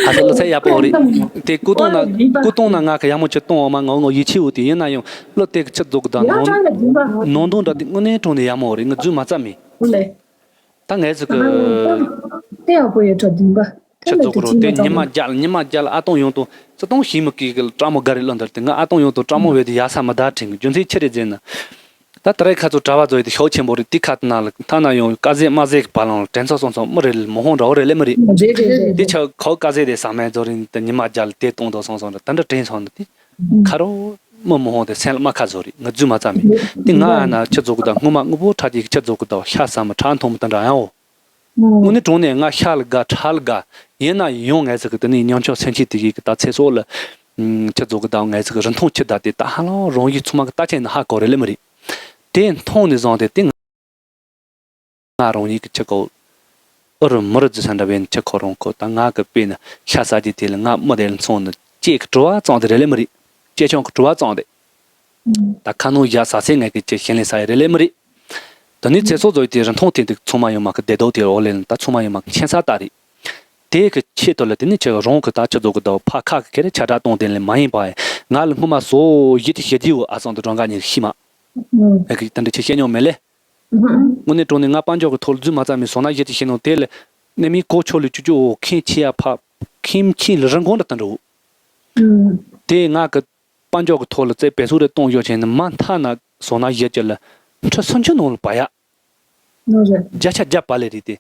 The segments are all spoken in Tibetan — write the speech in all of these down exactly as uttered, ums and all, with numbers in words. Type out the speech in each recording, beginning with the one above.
ཨ་ས་ལོ་ཚད་ཡག་པོ་རེད། དེ་ཀུ་ཏོང་ན་ཀུ་ཏོང་ན་ང་གི་ཡག་མོ་ཅིག་གཏོང་འོ་མ་ང་ངོ་ཡིད་ཆེས་འོ་དེ་ཡིན་ན་ཡང་བློ་དེ་གི་ཆི་རྫོགས་གི་དང་ནོ་ནོ་འདུག་འདྲ་དེ་དངོས་གནས་དྲང་ནས་ཡག་མོ་རེད། ང་རྫུན་མ་རྩ་མེད། ད་ངས་ཟིག་གི་དེ་ཡག་པོ་ཡོད་ཁྲ་དུང་པ། ཆི་རྫོགས་གི་རོ་དེ་ཉི་མ་རྒྱལ་ཉི་མ་རྒྱལ་ཨ་སྟོང་ཡོང་དུ་ཅི་སྟོང་ཞིག་མི་གི་གི་ཀྲ་མོ་ག་རེ་ལོ་འདར་དེ་ང་ཨ་སྟོང་ཡོང་དུ་ཀྲ་མོ་བས་དེ་ཡག་ས་མི་ད་དྲན་གི་རྒྱུ་མཚན་ཆི་རེད་ཟེར་ན། ད་ད་རེས་ཁ་ཚོ་གྲྭ་བ་ཚོ་ཡི་དེ་ཤོག་ཆེན་པོ་རེད། དེ་ཁ་ན་ལ་ཐ་ན་ཡོང་དཀའ་ཟས་དམའ་ཟས་ཀྱི་བ་ལང་ལ་དྲན་ཚོ་སོང་ཚོ་མི་རེ་ལ་མི་ཧོང་འདྲ་བོ་རེ་ལེ་མི་རེད། རེད་རེད་རེད། དེ་ཆ་ཁོ་དཀའ་ཟས་དེ་ཟ་མེད་ཚོ་རིན་དེ་ཉི་མ་རྒྱལ་དེ་གཏོང་དོ་སོང་སོང་འདྲ་ད་འདྲ་དྲན་སོང་འདྲ་དེ་ཁ་རོ་མི་མི་ཧོང་དེ་སེམས་ལ་མ་ཁ་བཟོ་རེད། ང་རྫུན་མ་རྩ་མེད། དེ་ང་ཡ་ན་ཆི་རྫོགས་གི་ད་སྔོན་མ་དངོས་པོ་ཁྲ་ཅིག་ཆི་རྫོགས་གི་ད་ཤ་ཟ་མི་ཁྲག་འཐུང་མི་ད་འདྲ་ཡང་འོ། དངོས་གནས་དྲང་ནས་ང་ཤ་ལ་དགའ་ཁྲག་ལ་དགའ། ཡིན་ན་ཡང་ངས་ཟིག་གི་དེ་ནས་ཉམ་ཆུང་སེམས་ཅན་དེ་གི་གི་ད་ཚེ་སྲོག་ལ་ཆི་རྫོགས་གི་ད་ངས་ཟིག་གི་རིན་ཐང་ཆི་ད་དེ་ད་ཧ་ལམ་རང་ཡིག་ཚང་མ་གི་ད་ཆེན་ན་ཧ་གོ་རེ་ལེ་མི་རེད། དེ་མཐོང་ནས་བཟུང་སྟེ་དེ་ང་རང་ཡིག་གི་ཆི་གོ་ཨུ་རུ་མུ་རུ་རྫི་ས་འདྲ་བའི་ཆི་ཁོ་རང་ཁོ་ད་ང་གི་དཔེ་ན་ཤ་ཟ་རྒྱུ་དེ་ལ་ང་མི་དེ་ལ་མཚོན་ནས་ཅེས་གི་དྲི་བ་བཙོང་དེ་རེ་ལེ་མི་རེད། ཅེ་ཆུང་གི་དྲི་བ་བཙོང་དེ། ད་ཁ་ནང་ཡ་ཟ་སའི་ངས་ཀྱི་ཅི་ཞིང་ལས་ས་ཡི་རེ་ལེ་མི་རེད། དེ་ནས་ཚེ་སྲོག་ཚོ་ཡི་དེ་རིན་ཐང་དེ་འདུག་ཚང་མ་ཡོད་མ་གི་བདེ་སྡུག་དེ་འོག་ལས་ལ་ད་ཚང་མ་ཡོད་མ་གི་མཁྱེན་ས་ལྟ་རེད། དེ་གི་ཆེད་དུ་ལ་དེ་ནས་ཁྱེད་རང་གི་ད་ཆི་རྫོགས་གི་ད་ཕ་ཁ་གི་ཁེ་རེ་ཆ་འདྲ་གཏོང་དེ་ལས་མ་ཡིན་པ་ཡིན་ང་ལ་སྔོན་མ་སོ་ཡི་དེ་བྱེད་རྒྱུ་ཨ་སང་དུ་གྲོང་ཁ་ཉིན་ཤི་མ། ངས་གི་ད་འདྲ་ཆི་བཤད་མྱོང་མེད་ལེ། དངོས་གནས་དྲང་ནས་ང་དཔལ་འབྱོར་གི་ཐོག་ལ་རྫུན་མ་རྩ་མེད་སོང་ན་ཡི་དེ་བྱེད་ནོ་དེ་ལ་གནས་མིའི་གོ་ཆོད་ལ་ཅུ་ཅུ་འོ་ཁེངས་ཆེ་ཡ་ཕ་ཁེངས་ཁེངས་ལ་རིན་གོང་འདྲ་ད་འགྲོ། དེ་ང་གི་དཔལ་འབྱོར་གྱི་ཐོག་ལ་རྩེ་བེད་སོ་རེ་གཏོང་ཡོད་ཅན་ནི་མ་མཐའ་ན་སོང་ན་ཡོད་ཅན་ལ་ཁྲི་སུམ་ཅུ་ནང་ལ་བ་ཡ། ནོ་རེད། བརྒྱ་ཆ་བརྒྱ་པ་ལས་རེད་དེ།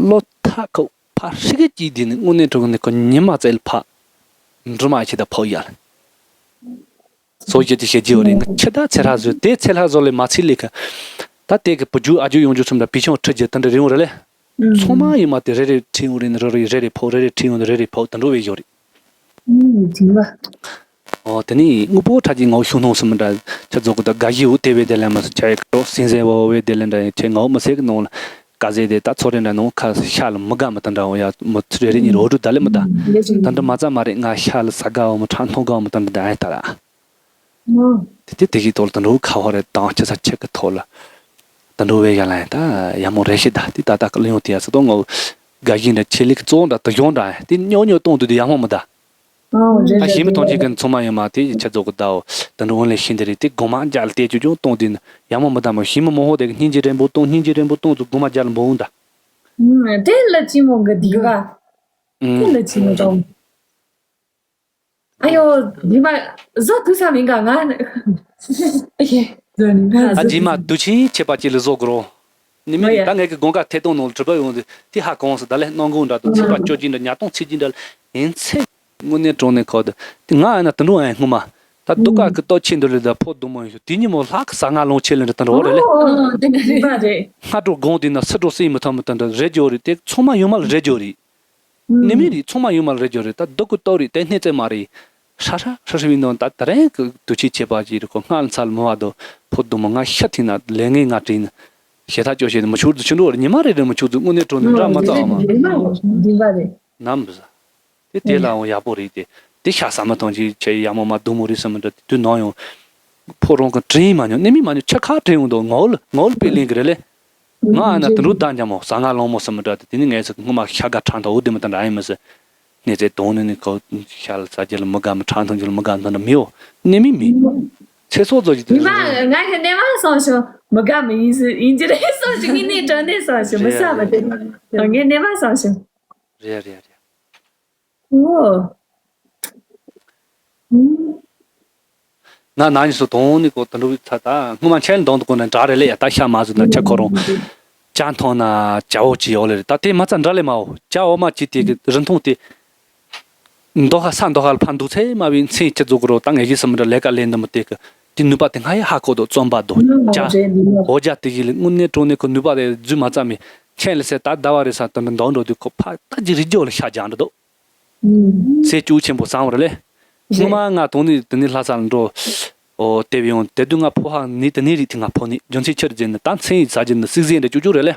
ལོ་ཐ་ཁ་ཕ་ཧྲི་གི་ཅིག་དེ་ནི་དངོས་གནས་དྲང་ནས་ཁོ་ཉི་མ་རྩེ་ལ་ཕ། འབྲུ་མ་ཆེ་ད་ཕོ་ཡ་ལ། སོ་ཡི་དེ་བྱེད་ཀྱི་ཡོད་རེད་ང་ཁྱི་ད་ཚེ་ལྷ་བཟོས་དེ་ཚེ་ལྷ་བཟོ་ལས་མ་ཚིག་ལས་ཁ། ད་དེ་གི་བུ་རྒྱུ་ཨ་རྒྱུ་ཡོང་རྒྱུ་ཚུམ་ད་བི་ཆུང་ཁྲི་རྒྱུ་ད་འདྲ་རིང་བ་རེད་ལེ། ཚང་མ་ཡིན་མ་དེ་རེ་རེ་ཁྲིད་འོང་རེ་ནི་རེ་རེ་རེ་རེ་ཕོག་རེ་རེ་ཁྲིད་འོང་རེ་རེ་ཕོག་དུ་འགྲོ་བའི་ཡོད་རེད། ཨུམ་དྲིན་པ། ཨོ་དེ་ནི་དངོས་པོ་ཁྲ་ཅིག་ངའོ་ཤུགས་སྣོན་སུ་མི་འདྲ་ཆ་རྫོགས་ཀྱི་ད་དགའ་ཞིག་འུ་དེ་བས་དེ་ལས་མ་སུ་ཆ་ཡི་ཀྲོ་སིང་སེ་བོ་བས་དེ་ལས་འདྲ་ཡི་ཆེ་ངའོ་མི་སེ་གི་ནང་ལ་དཀའ་ཟས་དེ་ད་ཚོ་རེ་འདྲ་ནང་ཁ་ཤ་ལ་མི་དགའ་མི་ད་འདྲ་འོ་ཡ་མི་ཚུ་རེ་རེ་ཉིད་རོ་དྲུག་ད་ལེ་མི་ད་ད་འདྲ་མ་ཙམ་མ་རེད་ང་ཤ་ལ་ཟ་དགའ་འོ་མི་ཁྲག་འཐུང་དགའ་འོ་མི་ད་འདྲ་ད་ཡ་ད་ལ། དེ་དེ་དེ་གི་ཐོག་ལ་དུད་འགྲོ་ཁ་བ་རེ་དང་ཆ་ས་ཆེ་གི་ཐོག་ལ་དུད་འགྲོ་བའི་ཡ་ལན་ད་ཡ་མོ་རེ་ཞིག་ད་དེ་ད་ད་གི་ལ་ཡོང་དེ་ཡ་སི་ཏོ་ངོ་དགའ་ཞིག་འདྲ་ཆེ་ལེགས་གཙོ་འདྲ་དུ་ཡོང་འདྲ་དེ་ཉོ་ཉོ་གཏོང་དུས་དེ་ཡ་མོ་མི་ད། ཨོ་རེད་ད་རེད་ཞིམ་མི་གཏོང་རེད་ཅིག་གི་ཚོ་མ་ཡོང་མ་དེ་ཆ་རྫོགས་གི་ད་འོ་དུད་འགྲོ་འོན་ལེ་ཤིན་དེ་རེད་དེ་སྒོ་མ་འཇལ་ཏེ་ཅུ་ཅུ་གཏོང་དུས་ཡ་མོ་མི་ད་མོ་ཞིམ་མི་མོ་ཧོ་དེ་གི་སྙིང་རྗེ་རན་པོ་གཏོང་སྙིང་རྗེ་རན་པོ་གཏོང་དུས་སྒོ་མ་འཇལ་འབོ་འོང་ད། དེ་ལ་ཅི་མོ་གི་དེ་ག་དེ་ལ་ཅི་མོ་གཏོང་། ཨ་ཡོ། ཉི་མ་བཟོ་ཐུབ་ས་མིན་ག་ང་། ཨ་ཡེ། བཟོ་ནི་ང་ཨ་བཟོ་རྗེས་མ་ཐུབ་དུ་ཆེན་ཆད་པ་ཅིག་ལ་བཟོ་དགོས་རོ། ནི་མི་ཨ་ཡེ། ད་ངས་ཀྱི་དགོང་ཁ་ཐད་གཏོང་ནང་ལ་གྲུབ་པ་ཡོང་དུས་དེ་ཧ་གོ་སོང་ད་ལས་སྣང་གུང་འདྲ་དུ་ཚིག་པ་ཨ་སྐྱོ་ཅིག་འདྲ་ཉ་སྟོང་ཚིག་ཅིག་འདྲ་ཡིན་ཚེ། དངོས་གནས་དྲང་གནས་ཁོ་དུ་དེ་ང་ཨ་ན་དུད་འགྲོ་ཨ་ཡེ་སྔོན་མ། ད་སྡུག་ཀ་གི་ལྟོ་ཆེ་འདི་ལས་ད་ཕོ་སྡུག་མོ་ཡིན་ཤོག་དེ་ཉིན་མོ་ལྷག་གི་ཟ་ང་ལོང་ཆེ་ལེ་འདྲ་དུད་འགྲོ་རེད་ལེ། ཨོ་དེ་འདྲ་རེད་པ་རེད། སྔ་དྲོ་དགོང་དེ་ན་སི་དྲོ་སི་མི་ཐོན་མི་ཐོན་འདྲ་རེད་འགྱོ་རེད་དེ་ཚང་མ་ཡོད་མ་ལ་རེད་འགྱོ་རེད། ནི་མི་རིགས་ཚང་མ་ཡོད་མ་རེད་ཇོ་རེད་ད་སྡུག་གི་ལྟོ་རིགས་དེ་སྣེ་རྩེ་མ་རེད། ཧྲ་ཧྲ་ཧྲ་ཧྲ་བའི་ནང་ད་ད་རེས་ཀྱི་དུས་ཆེན་ཆད་པ་ཅིག་རེད་ཁོ་སྔ་ལ་ཚ་ལ་མི་བ་དོ་ཕོ་དུ་མོ་ང་ཤ་ཐིང་ན་ལས་ངན་ང་དྲིན་ཞེ་ཐག་ཅོ་བྱས་ནས་མི་ཆུར་དུ་ཆུ་འགྲོ་བར་ཉི་མ་རེ་རེ་མི་ཆུ་དུ་དངོས་གནས་དྲོ་ནས་འདྲ་མ་ཙམ་མ་འདི་པ་རེད། ནམ་བུ་ཟ། དེ་དེ་ལའང་ཡག་པོ་རེད་དེ་དེ་ཤ་ཟ་མ་ཐང་ཅིག་ཆེ་ཡག་མོ་མ་སྡུག་མོ་རེད་བསམ་མི་འདྲ་དེ་དུས་ནང་ཡང་ཕོ་རང་གི་དྲིན་མ་མྱོང་ནི་མི་མ་མྱོང་ཆ་ཁ་དྲིན་ཡོང་དོ་ངོ་ལ་ངོ་ལ་དཔེ་ལེན་གི་རེད་ལེ། ང་ཨ་ན་དུད་འགྲོ་ད་འཇམ་མོ་ཟ་ང་ལོང་མོ་སུ་མི་འདྲ་དེ་དེ་ནི་ངས་ཟིག་སྔོན་མ་ཤ་དགའ་ཁྲག་འཐུང་འུ་དེ་མི་ད་འདྲ་ཨེ་མི་སི། སྣེ་རྩེ་དོང་ནི་ནི་ཁོ་ཤ་ལ་ཟ་རྒྱུ་ལ་མི་དགའ་མི་ཁྲག་འཐུང་རྒྱུ་ལ་མི་དགའ་མི་ད་འདྲ་མི་ཡོ། ནི་མི་མི། ཚེ་སྲོག་རྫོགས་ཀྱི་དུས་ང་ང་གི་གནས་མ་སོང་ཞོ་མི་དགའ་མི་ཡིན་སི་ཡིན་གྱི་རེད་སོང་ཞིག་ངས་གནས་དྲང་གནས་སོང་ཞིག་མི་ས་མི་དེ་ངས་གནས་མ་སོང་ཞིག་རེད་རེད་རེད། ཨོ། ང་ན་ནི་སུ་དོང་ནི་ཀོ་ད་འགྲོ་བའི་ཚ་ད་སྔོན་མ་ཆེན་གདོང་དུ་ཀོ་ན་འདྲ་རེ་ལེ་ཡ་ད་ཤ་མ་ཟུ་ན་ཆ་ཁོ་རང་ཅ་མཐོང་ན་ཅ་འོ་ཅི་ཡོ་ལེ་རེ་ད་དེ་མ་ཚ་འདྲ་ལེ་མ་འོ་ཅ་འོ་མ་ཅི་དེ་གི་རིན་ཐུང་དེ་མདོ་ཁ་ས་མདོ་ཁ་ལ་ཕ་འདུག་ཚེ་མ་བའི་མཚན་ཅི་རྫོགས་རོ་ད་ངེད་ཀྱི་སུ་མི་འདྲ་ལས་ཀ་ལས་འདི་མོ་དེ་གི་དེ་ནུས་པ་དེ་ང་ཡི་ཧ་ཁོ་དོ་བཙོན་པ་དོ་ཅ་འོ་ཅ་དེ་གི་ལེ་དངོས་གནས་དྲང་གནས་ཁོ་ནུས་པ་དེ་རྫུན་མ་ཙམ་མི་ཆེན་ལེ་སེ་ད་ཟླ་བ་རེ་ས་དོན་འདོག་འགྲོ་དུས་ཁོ་ཕ་ད་ཅི་རི་རྒྱོ་ལ་ཤ་རྒྱང་འགྲོ་དོ། ཚེ་སྐྱོ་ཆེན་པོ་བཟང་བ་རེད་ལེ། སྔོན་མ་ང་དོང་ནི་དེ་ནི་ལྷ་ས་ལ་འགྲོ། ཨོ་དེ་བས་ཡང་དེ་དུས་ང་ཕོ་ཧ་ནི་དེ་ནི་རིགས་དེ་ང་ཕོ་ནི་རྒྱུ་མཚན་ཆི་རེད་ཟེར་ན་ད་མཚན་ཡིན་ཟ་རྒྱུ་ནི་སིག་ཟིན་རེ་ཅུ་ཅུ་རེད་ལེ།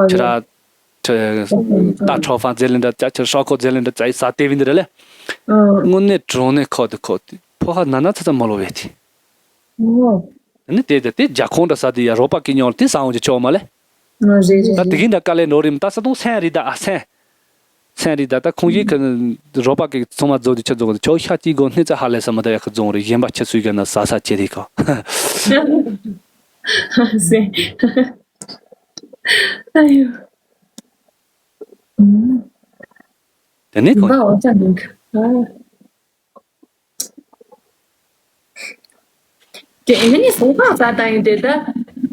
ཁྱེད་ར། ད་ཁྲོ་ཧྥང་རྫས་ལེན་འདྲ་ཅ་ཁྱེད་ཧྲ་ཁོ་རྫས་ལེན་འདྲ་ཅ་ཡི་ཟ་དེ་བས་འདི་རེད་ལེ། དངོས་གནས་དྲང་གནས་ཁོ་དེ་ཁོ་དེ་ཕོ་ཧ་ན་ན་ཚ་ཚ་མོ་ལོ་བས་དེ། ཨོ། ནི་དེ་དེ་དེ་རྒྱ་ཁོང་འདྲ་ས་དེ་ཡ་རོ་པ་ཀི་ཉོ་དེ་ས་འོང་གི་ཆོག་མ་ལེ། ཨ་རེད་རེད་ད་དེ་རེད། གིན་འདྲ་དཀའ་ལས་འགྲོ་རིམ་ད་ས་དོང་སེང་རི་ད་ཨ་སེང་། མཚན་རེད་ད། ད་ཁོང་གིས་ཁ་རོགས་པ་གི་ཚང་མ་རྫོགས་དུས་ཆུ་རྫོགས་དུས་ཆོག་ཤ་གཅིག་གོ་སྣེ་ཚ་ཧ་ལས་ས་མི་ད་ཡག་གི་རྫོང་རེད། གཞན་པ་ཆུ་སུས་ག་ན་ཟ་ས་ཅི་རེད་གོ། ཨ་ཡོ། དེ་ནས་གོ། དེ་ངས་ནི་སོང་ཁ་ས་ད་ཡིན་དེ་ད།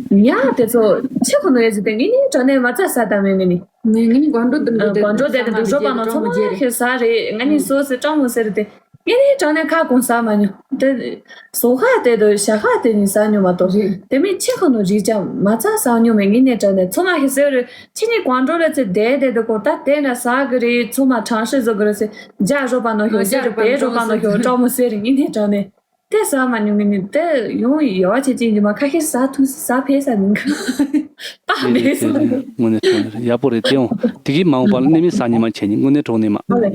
ཉ་དེ་ཚོ་ཆེ་ཁོ་ནོ་ཡོད་ཟི་དེ་ངས་ནི་དྲ་ནས་མ་ཚ་ས་ད་མེད་ངས་ནི། ངས་ངས་ནི་དགོན་གྲོ་དུ་འགྲོ་དེ་དགོན་གྲོ་དེ་དུ་འགྲོ་པ་ནང་ཚོ་མ་ཁེ་ས་རེད། ངས་ནི་སོ་སི་ཀྲང་མོ་ཟེར་དེ་ངས་ནི་དྲ་ནས་ཁ་གོང་ས་མ་ཉོ་དེ། སོ་ཁ་དེ་དུ་ཞ་ཁ་དེ་ནི་ས་ཉོ་མ་གཏོགས་དེ་མི་ཆེ་ཁོ་ནོ་རིགས་ཅང་མ་ཚ་ས་ཉོ་མེད་ངས་ནི་དྲ་ནས་ཚོ་མ་ཁེ་ཟེར་རེད། ཁྱེད་གཉིས་གང་འགྲོ་རེད་ཚེ་བསྡད་བསྡད་དུ་གོ་ད་བསྡད་ན་ཟ་གི་རེད། ཚོ་མ་གྲང་ཤེས་བཟོ་གི་རེད་ཚེ་རྒྱ་རོ་པ་ནང་ཞོག་ཟེར་རེད། བས་རོ་པ་ནང་ཞོག་ཀྲང་མོ་ཟེར་རེད། ངས་ནས་དྲང་ནས་དེ་ཟ་མ་མྱོང་གི་ནི་དེ་ཡོང་ཡོ་བ་བྱེད་ཅིག་ཡིན་གྱི་མ་ཁ་ཤས་ཟ་ཐུག་ཟ་ཕེ་ས་མིན་གི་པ་མེད་སོང་། དངོས་གནས་དྲང་ནས་ཡག་པོ་རེད། དེ་ཡང་དེ་གི་མ་འོངས་པ་ལ་གནས་མི་ཟ་ཉི་མ་བྱེད་ཉི་དངོས་གནས་དྲང་ནས་མ། ཨ་ལེ།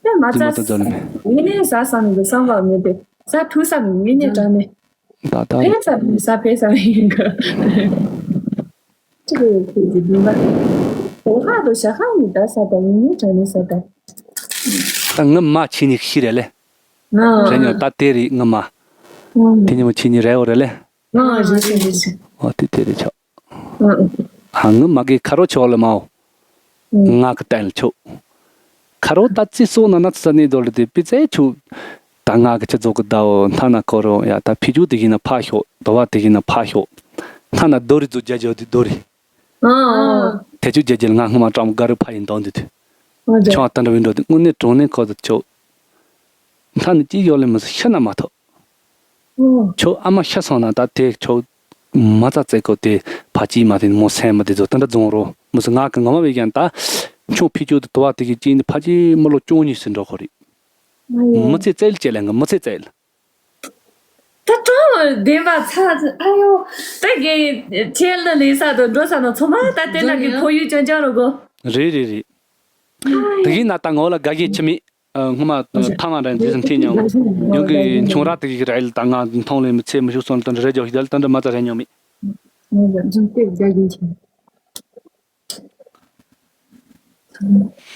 དེ་མ་དེ་མ་ཚ་ཚ་རྫོགས་ལ་མེད། ངས་ནས་ཟ་ས་མིན་གི་བསམ་པ་མེད་དེ་ཟ་ཐུག་ས་མིན་ངས་ནས་དྲང་ནས། ད་ད་ཕེ་ས་ས་ཕེ་ས་ཡིན་གི། ཅི་གི་ཁྱེད་ཀྱི་འདུན་པ། ད་ཧ་དོ་ཞ་ཧ་ཡིན་ད་ས་ད་ཡིན་ནི་དྲ་ནི་ས་ད། ད་ངི་མ་ཁྱེད་གཉིས་ཤི་རེད་ལེ། ང་རེ་ཉོ་ད་དེ་རེད་ངི་མ། ང་དེ་ཉི་མ་ཁྱེད་གཉིས་རེད་འོ་རེད་ལེ། ང་རེ་ཞིག་རེ་ཞིག་འོ་དེ་དེ་རེད་ཆོག་ཨ་ངི་མ་གི་ཁ་རོ་ཆོག་ལེ་མའོ། ང་གི་བསྟན་ལ་ཆོག་ཁ་རོ་ད་ཙི་སོ་ན་ན་ཙི་ནི་རྡོ་ལི་དེ་པི་ཙེ་ཆུ། ད་ང་གི་ཆུ་རྫོགས་གི་ཟླ་འོ་མཐའ་ན་ཁོ་རོ་ཡ་ད་ཕི་ཆུ་དེ་བཞིན་ན་ཕ་ཤོག་དོ་བ་དེ་བཞིན་ན་ཕ་ཤོག་མཐའ་ན་རྡོ་རི་རྫོགས་རྒྱ་རྒྱ་དེ་རྡོ་རི། དེ་ཆུ་རྒྱ་རྒྱ་ང་སྔོན་མ་ཀྲམ་ག་རུ་ཕ་ཡིན་དོན་དུ་དུ། ཆང་ཏན་ར་བིན་འགྲོ་དུ་དངོས་གནས་གྲོང་ནས་ཁོ་ཚོ་ཆོག་མཐའ་ནི་ཅི་ཡོད་ལེ་མི་སུ་ཤི་ན་མ་ཐོག་ཁྱོད་ཨ་མ་ཤི་སོང་ན་ད་དེ་ཁྱོད་མ་རྩ་རྩེ་གོ་དེ་ཕ་གཅིག་མ་དེ་མོ་སེམས་མ་དེ་ཚོ་ད་འདྲ་རྫོང་རོ་མི་སུ་ང་གི་ངོ་མ་བས་ཀྱང་ད་ཁྱོད་ཕི་ཆོད་དུ་དུ་བ་དེ་གི་གཅིག་ནི་ཕ་གཅིག་མི་ལོ་བཅུ་གཉིས་སུ་འགྲོ་གོ་རེད། མི་ཚེ་བཙལ་ཅེ་ལ་ང་མི་ཚེ་བཙལ། ད་ཀྲང་བདེན་པ་ཚ་ཨ་ཡོ་ད་གི་ཁྱེད་ལ་ལས་ས་དུ་འགྲོ་ས་ན་ཚོ་མ་ད་དེ་ན་གི་ཁོ་ཡུལ་ཅོན་ཅོན་རོ་གོ། རེད་རེད་རེད། དེ་གི་ན་ད་ངོ་ལ་དགའ་གི་ཆི་མི། ཨ། སྔོན་མ་ཐ་མ་ར་འཛིན་སེམས་ཐིག་མྱོང་། ཡང་གི་ཆུང་ར་དེ་གི་ར་ཡིལ་ད་ང་མཐོང་ལེ་མི་ཚེ་མི་ཤུགས་སོང་ལ་ད་འདྲ་རེ་རྒྱོ་ཤི་ད་ལ་ད་འདྲ་མ་ཚ་རེ་མྱོང་མི།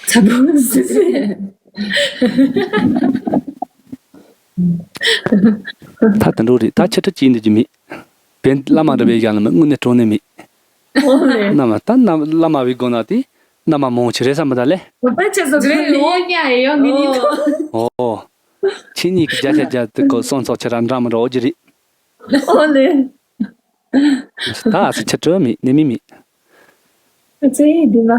ཚ་པོ་ད་དུ་འགྲོ་རེད། ད་ཆི་ཁྲི་ཅི་འདི་ཅི་མི། བན་བླ་མ་འདྲ་བའི་ཡང་ལ་མི་དངོས་གནས་གྲོང་ནས་མི། ཨོ་ལེ། ན་མ་ད་ན་བླ་མ་བའི་སྒོ་ན་དེ། རྣམ་པ་མང་ཆེ་རེ་ས་མི་ད་ལེ། ཨོ་པ་ཆེ་སོ་གི་རེད། ཨོ་ཉ་ཡོ་མི་ནི་ཐོ། ཨོ། ཁྱེད་གཉིས་ཀྱི་བརྒྱ་ཆ་བརྒྱ་དེ་ཀོ་སོང་ཚོགས་ཆེ་ར་འདྲ་མི་འདྲ་ཨོ་ཅི་རེད། ཨོ་ལེ། ད་ཨ་སི་ཆ་སྤྲོད་མི་ནི་མི་མི། ཨ་ཙེ་འདི་ལ།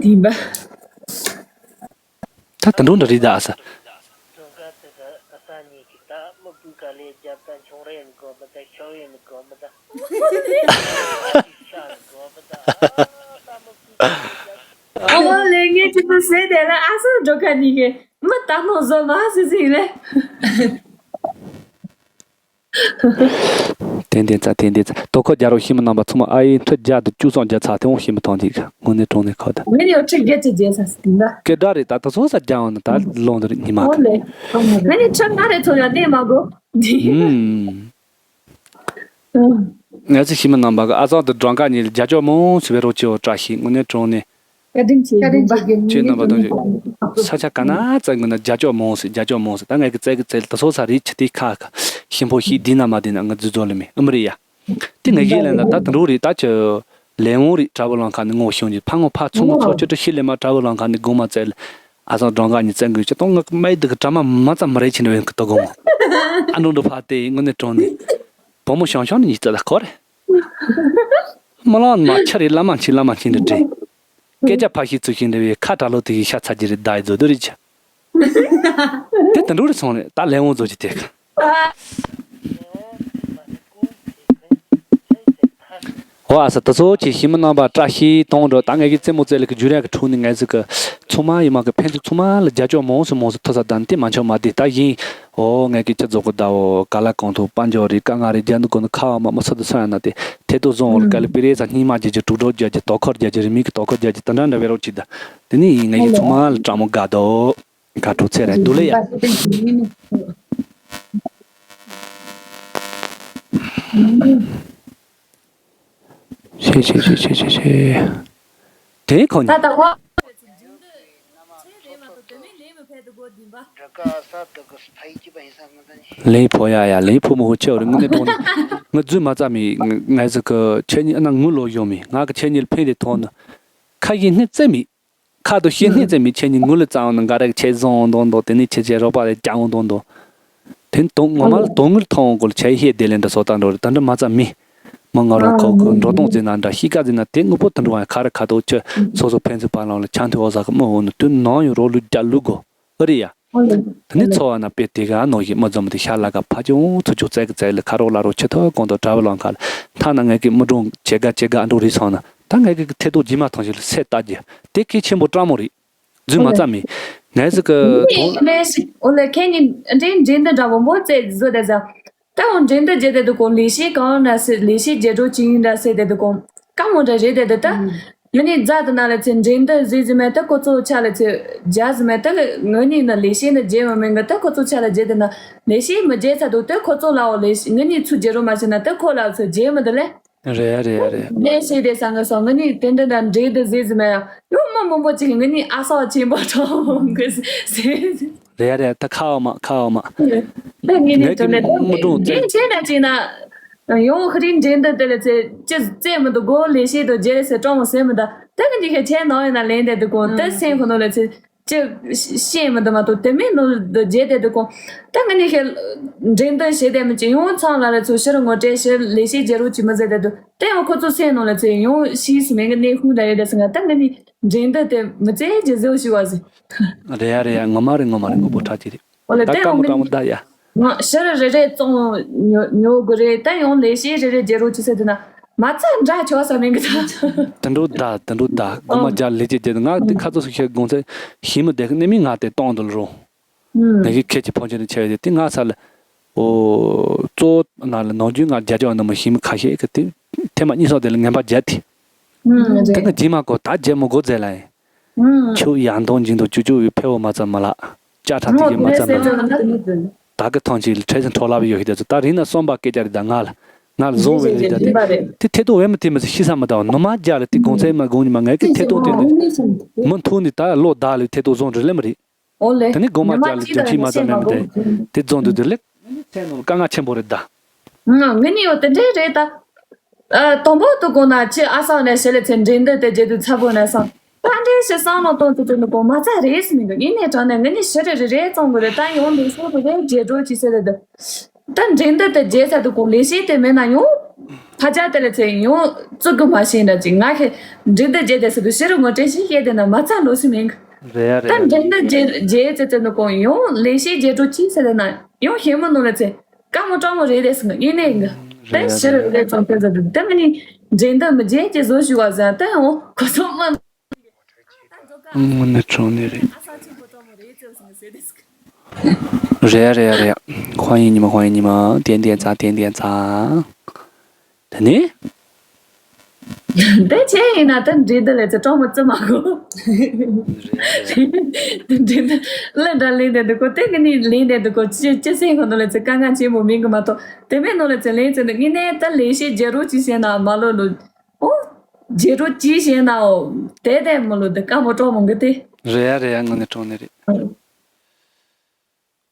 འདི་པ། ད་ད་འགྲོ་འདྲ་རེད་ད་ཨ་ས། ཨོ་ལེ་ངས་ཅི་ཐུ་ཟེར་དེ་ལ་ཨ་སོ་འགྲོ་ཁ་ནི་གི་མི་ད་མོ་བཟོ་མ་སི་སི་ལེ། དེ་འདི་ཚ་དེ་འདི་ཚ་དོ་ཁོ་རྒྱ་རོ་ཤི་མི་རྣམ་པ་ཚང་མ་ཨ་ཡེ་མཐུ་རྒྱ་དུ་བཅུ་སོང་རྒྱ་ཚ་དེ་འོང་ཤི་མི་ཐོང་དེ་ག་དངོས་གནས་གྲོང་ནས་ཁ་ད། ངས་ནི་ཡོ་ཁྲི་རྒྱ་ཆེ་རྒྱ་ཚ་སི་ད། སྐད་སྒྲ་རེད་ད་ད་སོ་ས་རྒྱ་འོང་ན་ད་ལོང་དུ་རེད་ཉི་མ་ཨོ་ད། ལེ། ངས་ནི་ཁྲི་ང་རེ་ཚོ་ཡང་གནས་མ་གོ། ཧུམ། ངས་ཚེ་ཤི་མི་རྣམ་པ་ག་ཨ་ཚང་དུ་སྦྲང་ཀ་ཉིད་རྒྱ་ཅོག་མོ་སི་བེ་རོ་ཅི་འོ་བཀྲ་ཤིས་དངོས་གནས་གྲོང་ནས། བཀའ་དྲིན་ཆེ། བཀའ་དྲིན་ཆེ། ཁྱེད་རྣམ་པ་དང་ས་ཆ་ག་ན་བཙལ་དགོས་ན་རྒྱ་ཅོག་མོ་སི་རྒྱ་ཅོག་མོ་སི་ད་ངས་ཀྱི་བཙལ་གི་བཙལ་ད་སོ་ས་རེད་ཆི་དེ་ཁ་ཁ་ཤིང་ཕོ་ཤི་དི་ན་མ་དི་ན་ང་རྫུ་རྫོ་ལེ་མི་ཨ་མི་རི་ཡ། དེ་ངས་ཡིན་ལ་ན་ད་དུང་རུ་རེད་ད་ཆི་ལེ་འོང་རེད་གྲྭ་བུ་ལང་ཁ་ནི་ངོ་ཤོང་གི་ཕ་ངོ་ཕ་ཚོ་ངོ་ཚོ་ཆི་ཏུ་ཤི་ལེ་མ་གྲྭ་བུ་ལང་ཁ་ནི་དགོང་མ་བཙལ། ཨ་ཚང་སྦྲང་ཀ་ཉི་བཙན་གོས་ཅི་གཏོང་ངག་མའི་དུ་གི་གྲ་མ་མ་ཙམ་མ་རེད་ཕྱིན་རེ་བན་གི་ཏོ་གོ་མོ། ཨ་ནུ་འདྲ་ཕ་དེ་དངོས་གནས་གྲོང་ནས། བུ་མོ་ཤང་ཤང་ནི་ཉི་ཙ་ད་ཁོ་རེ། མ་ལང་མ་ཆ་རེ་ལ་མ་ཆི་ལ་མ་ཆི་འདྲ་དྲེ། སྐད་ཆ་ཕ་ཤི་ཚུ་ཤི་འདྲ་བའི་ཁ་གྲ་ལོ་དེ་གི་ཤ་ཚ་གི་རེ་ད་ཡི་ཛོ་དུ་རེ་ཆ། དེ་ད་འགྲོ་རེ་སོང་རེ་ད་ལེ་འོང་ཛོ་ཅི་དེ་ག། ཨོ་ཨ་ས་ད་ཚོ་ཆེ་ཤི་མི་རྣམ་པ་བཀྲ་ཤིས་གཏོང་འགྲོ་ད་ངས་ཀྱི་རྩེད་མོ་རྩེ་ལེ་གི་རྒྱུ་རེ་གི་ཁྲུ་ནི་ངས་ཟིག་གི་ཚོ་མ་ཡི་མ་གི་ཕན་ཚུན་ཚོ་མ་ལ་རྒྱ་ཅོག་མོང་སུ་མོང་སུ་ཐོ་ས་དང་དེ་མ་ཆོག་མ་དེ་ད་ཡིན། ཨོ་ངས་ཀྱི་ཆ་རྫོགས་གི་ད་ཨོ་ག་ལ་གང་ཐུབ་དཔལ་འབྱོར་རེ་དཀའ་ངལ་རེ་རྒྱ་འདུ་གོ་ནི་ཁ་བ་མ་མ་ས་དུ་ས་ཡ་ན་དེ་དེ་དུ་བཟུང་ཨོ་ག་ལ་པི་རེ་ས་སྙིང་མ་རྒྱ་རྒྱ་དྲུག་སྒྲོག་རྒྱ་རྒྱ་དོ་ཁོར་རྒྱ་རྒྱ་རི་མི་གི་དོ་ཁོར་རྒྱ་རྒྱ་ད་འདྲ་འདྲ་བེ་རོགས་ཅི་ད་དེ་ནི་ཡིན་ངས་ཀྱི་ཚོ་མ་ལ་སྤྲང་མོ་དགའ་དོ། དགའ་སྤྲོ་ཚེ་རེ་འདུག་ལེ་ཡ། ཞེས་ ཆེ་ཆེ་ཆེ་ཆེ་ཆེ། དེ་ཁོ་ད་ད་བ། ལེན་ཕོ་ཡ་ཡ་ལེན་ཕོ་མོ་ཧོ་ཆེ་བ་རེད། ངུ་ནི་གྲོང་ནི་ང་རྫུན་མ་རྩ་མི་ང་ཟིག་གི་ཆེ་ཉི་ཨ་ན་ངུ་ལོ་ཡོང་མི་ང་གི་ཆེ་ཉི་ལ་ཕན་རེ་ཐོང་ནི་ཁ་ཡི་སྣེ་རྩེ་མི། ཁ་དོ་ཤེས་སྣེ་རྩེ་མི་ཆེ་ཉི་ངུ་ལ་རྩ་འོང་ནི་འགའ་རེ་ཆེ་བཟང་འོང་དོང་དོ་དེ་ནི་ཆེ་ཆེ་རོགས་པ་རེ་རྒྱ་འོང་དོང་དོ། དེ་ནི་དོང་ངོ་མ་ལ་དོང་ངུར་ཐོང་འོང་གོ་ལ་ཆེ་ཤེས་དེ་ལེན་ད་སོ་ད་འགྲོ་རེད། ད་འདྲ་མ་རྩ་མི། མི་ང་རང་ཁོ་ཁོ་འགྲོ་དོང་ཟེར་ན་འདྲ་ཤི་ཀ་ཟེར་ན་དེ་དངོས་པོ་ད་འགྲོ་བ་ཁ་ར་ཁ་དོ་ཆེ་སོ་སོ་ཕན་ཚུན་བར་ལང་ལ་ཆང་ཐུ་འོ་ཟ་གི་མི་འོང་ནི་དུས་ནང་ཡོད་རོགས་ལུས་རྒྱ་ལུས་གོ་ཨ་རི་ཡ། དེ་ནི་འཚོ་བ་ན་དཔེ་དེ་ག་ནོ་ཞིག་མི་འཛོམས་དེ་ཤ་ལ་ག་ཕ་ཅི་འོང་ཚུ་ཅུ་བཙལ་གི་བཙལ་ལ་ཁ་རོག་ལ་རོག་ཆེ་ཐོག་གོང་དུ་གྲྭ་བ་ལང་ཁ་ལ་ཐ་ན་ངས་ཀྱི་མི་གྲོང་ཇེ་ག་ཇེ་ག་ཨ་འགྲོ་རི་སོང་ན་ད་ངས་ཀྱི་ཐེ་ཏོ་ཇི་མ་ཐང་ཞིག་ལ་སེ་ལྟ་རྒྱུ་དེ་གལ་ཆེན་པོ་སྤྲང་མོ་རེད། རྫུན་མ་རྩ་མེད། ངས་ཟིག་གི་ཐོང་། ལས་ཞིག་འོ་ལས་ཁྱེད་ཉིད་འདྲེན་འདྲེན་འདི་འདྲ་བོ་མོ་བཙལ་བཟོ་དེ་ཟ། ད་འོ་འདྲེན་འདི་བརྗེད་དེ་འདུག་གོ་ལས་ཤེས་གང་འདྲ་སེ་ལས་ཤེས་རྒྱལ་སྒྲོག་ཅིང་འདྲ་སེ་དེ་འདུག་གོ་ཀ་མོ་འདྲ་རེད་དེ་འདུག་ད། ཡིན་ནི་རྫ་དེ་ན་ལ་ཚེ་འདྲེན་འདི་བཟོས་ཟིན་མེད་ད་ཁོ་ཚོ་ཆ་ལ་ཚེ་རྒྱ་ཟིན་མེད་ད་ལ་ངོས་ནི་ན་ལས་ཤེས་ནི་རྒྱལ་མ་མེད་གི་ད་ཁོ་ཚོ་ཆ་ལ་རྒྱལ་དེ་ན་ལས་ཤེས་མི་རྒྱལ་ཚ་འདུག་ད་ཁོ་ཚོ་ལའོ་ལས་ངོས་ནི་ཚུར་རྒྱལ་རོགས་མ་བྱས་ན་ད་ཁོ་ལའོ་ཚུར་རྒྱལ་མི་འདུག་ལེ། རེད་ཡ་རེད་ཡ་རེད། ངས་བཤད་དེ་ས་ངས་སོང་ངས་ནི་དེ་འདྲ་འདྲ་འདྲེ་དེ་ཟེར་ཟིན་མ་ཡ་ཡོང་མ་མང་པོ་ཅིག་ངས་ནི་ཨ་སོག་ཆེན་པོ་གྲོང་གི་ཟེར། རེད་ཡ་རེད་ད་ཁ་བ་མ་ཁ་བ་མ། ད་ངས་ནི་ངས་དོན་ཀྱི་ནས་མི་འགྲོ་ད་ཅེ་ན་ཅེ་ན་ཡོང་ཧ་རིང་འདྲེ་འདི་དེ་ལ་ཚེ་ཅི་རྩེ་མི་འདུག་གོ་ལས་བཤད་དུ་རྗེ་ཟེར་གྲོང་ཟེར་མི་འདུག་ད་ངས་འདི་ཁ་ཆེ་ནང་ཡིན་ན་ལན་དེ་འདུག་གོ་ད་སེམས་ཁོ་ནོ་ལ་ཚེ། ཅི་ཤེས་མི་འདུག་མ་གཏོགས་དེ་མིན་ནོ་འདི་བརྗེད་དེ་འདུག་གོ་ད་ང་ནི་ཤེས་འདྲེན་འདི་བྱེད་དེ་མི་ཅི་ཡོང་ཚང་ལ་ལ་ཚོ་ཕྱིར་ངོ་སྤྲད་ཕྱིར་ལས་བྱེད་རྒྱལ་རོགས་ཅི་མི་ཟེར་དེ་འདུག་དེ་ཡང་ཁོ་ཚོ་སེམས་ནང་ལ་ཚེ་ཡོང་ཤེས་སུ་མེད་གི་གནས་ཁུངས་འདྲ་ཡོད་དེ་སི་ང་ད་ང་ནི་འདྲེན་འདི་དེ་མི་ཚེ་རྒྱུ་ཟེར་ཞུ་བ་ཟེར། རེད་ཡ་རེད་ཡ་ངོ་མ་རེད་ངོ་མ་རེད་ངོ་བོ་ཁྲག་ཅིག་རེད། འོ་ལེ་ད་དེ་ཀ་མོ་ཡང་ཀྲ་མོ་ད་ཡ། ང་ཕྱིར་རེ་རེ་བཙོང་ཉོ་ཉོ་དགོས་རེད་ད་ཡང་ལས་བྱེད་རེ་རེ་རྒྱལ་རོགས་ཅི་ཟེར་དེ་ན་མ་ཚད་འདྲ་ཆོག་ས་མེད་གི་ད། དུད་འགྲོ་ད་དུད་འགྲོ་ད་གོ་མ་རྒྱ་ལས་ཀྱི་རྒྱལ་ང་དེ་ཁ་ཚོ་སུ་ཤེས་དགོངས་ཚེ་ཤི་མི་བསྡད་གི་གནས་མི་ང་དེ་གཏོང་འདུལ་རོ། ང་གི་ཁྱེད་ཀྱི་ཕོན་ཆེན་དུ་ཆེ་བས་དེ་ང་ས་ལ་ཨོ་གཙོ་ན་ལ་ནང་རྒྱུ་ང་རྒྱ་ཅོག་ནི་མ་ཤི་མི་ཁ་ཤས་གི་དེ་ཐེ་མ་གཉིས་སོགས་དེ་ལ་ངན་པ་རྒྱ་དེ། དེ་ང་རྗེས་མ་གོ་ད་རྒྱལ་མོ་གོ་མཛད་ལ་ཡིན། ཁྱོད་ཡང་དོན་འཇིག་དང་ཅུ་ཅུ་བའི་ཕེ་བོ་མ་ཙམ་མ་ལགས་ཅ་ཁྲ་དེ་ཡིན་མ་ཙམ་མ་ལགས། ད་གི་ཐང་ཆེ་ལ་ཁྲེ་ཚན་ཁྲོ་ལབ་ཡོད་ཤི་དེ་ཚོ་ད་རིང་ན་སོམ་པ་སྐད་ཆ་རེད་ད་ང་ལ་ང་ལ་བཟུང་བའི་རེད་ད་དེ་དེ་ཐེ་ཏོ་བས་མི་དེ་མི་ཚེ་ཤི་ས་མི་ད་ནུ་མ་རྒྱ་ལ་དེ་གོང་ཚད་མ་གོང་ཉི་མ་ངས་གི་ཐེ་ཏོ་དེ་ནི་མི་མཐོང་ནི་ད་ལོ་ད་ལ་ཐེ་ཏོ་བཟུང་རེད་ལེ་མི་རེད། ཨོ་ལེ། དེ་ནི་སྒོ་མ་རྒྱ་ལ་དོན་ཆེ་མ་ཙམ་མེད་མི་དེ་དེ་བཟུང་དུས་དེ་ལེ། ཚད་ནོར་དཀའ་ངལ་ཆེན་པོ་རེད་ད། ང་ངི་ནི་ཡོད་དེ་འདྲས་རེད་ད། ཨ་དང་པོ་དུ་གོ་ན་ཁྱི་ཨ་སང་ནས་ཞེ་ལེ་ཚེ་འདྲེན་འདི་དེ་རྒྱལ་དུ་ཚ་པོ་ན་སང་ད་འདྲས་ཞེ་སང་ལོ་གཏོང་དུ་དུ་ནི་གོ་མ་ཚ་རེས་མི་འདུག་ཡིན་ནས་དྲང་ནས་ངི་ནི་ཞེ་རེ་རེ་རེ་བཙོང་དགོས་རེད་ད་ཡོང་འདུག་སོ་དུ་རེ་རྒྱལ་འགྲོ་ཅི་ཟེར་རེད་འདུག་ད་འདྲེན་འདི་དེ་རྒྱལ་ཚ་དུ་གོ་ལས་བྱེད་དེ་མེད་ན་ཡོང་ཕ་ཅག་དེ་ལ་ཚེ་ཡོང་བཙུགས་གི་མ་ཤེས་འདྲ་ཅིག་ང་ཁེ་འདྲེན་འདི་རྒྱལ་དེ་ཟེར་དུ་ཞེ་རེ་ངོ་དྲན་ཞིག་བཤད་དེ་ན་མ་ཚ་ལོ་སི་མིན་གི་རེད་ཡ་ད་རེད་ཡ་འདྲེན་འདི་རྒྱལ་རྒྱལ་ཚེ་ཚེ་ནི་གོ་ཡོང་ལས་བྱེད་རྒྱལ་འགྲོ་ཅི་ཟེར་རེད་ན་ཡོང་ཞེ་མོ་ནོ་ལ་ཚེ། དཀའ་མོ་སྤྲང་མོ་རེད་དེ་སུ་ཡིན་ནའི་གི་ད་ཕྱིར་རེད་ཙང་ཕན་ཚ་དུ་ད་ང་ནི་འདྲེན་འདི་མི་རྒྱལ་གྱི་བཟོ་ཞུ་བ་ཟ་ད་ཡང་ཁོ་ཚོ་མ། དངོས་གནས་དྲང་གནས་རེད། རེད་རེད་རེད། ཧོ་ཡིན་ཉི་མ་ཧོ་ཡིན་ཉི་མ་ཏན་ཏན་ཙ་ཏན་ཏན་ཙ། ད་ནི། དེ་ཆེ་ཡིན་ན་ད་འདྲེ་འདི་ལས་ཚེ་སྤྲང་མོ་བརྩི་མ་དགོས། འདྲེ་འདི་ལ་འདྲ་ལེན་དེ་འདུག་གོ་དེ་གི་ནི་ལེན་དེ་འདུག་གོ་ཅི་ཅི་སེང་གོ་འདི་ལས་ཚེ་དཀའ་ངལ་ཆེན་པོ་མིན་གི་མ་གཏོགས་དེ་མིན་ནོ་ལས་ཚེ་ལེན་ཚེ་འདུག་ངི་ནས་ད་ལས་བྱེད་རྒྱལ་རོགས་ཅི་བྱས་ན་མ་ལོ་ལོ་ཨོ་རྒྱལ་རོགས་ཅི་བྱས་ན་ཨོ་དེ་དེ་མ་ལོ་དེ་དཀའ་མོ་སྤྲང་མོ་གི་དེ། རེད་ཡ་རེད་ཡ་དངོས་གནས་དྲང་གནས་རེད། ཨ།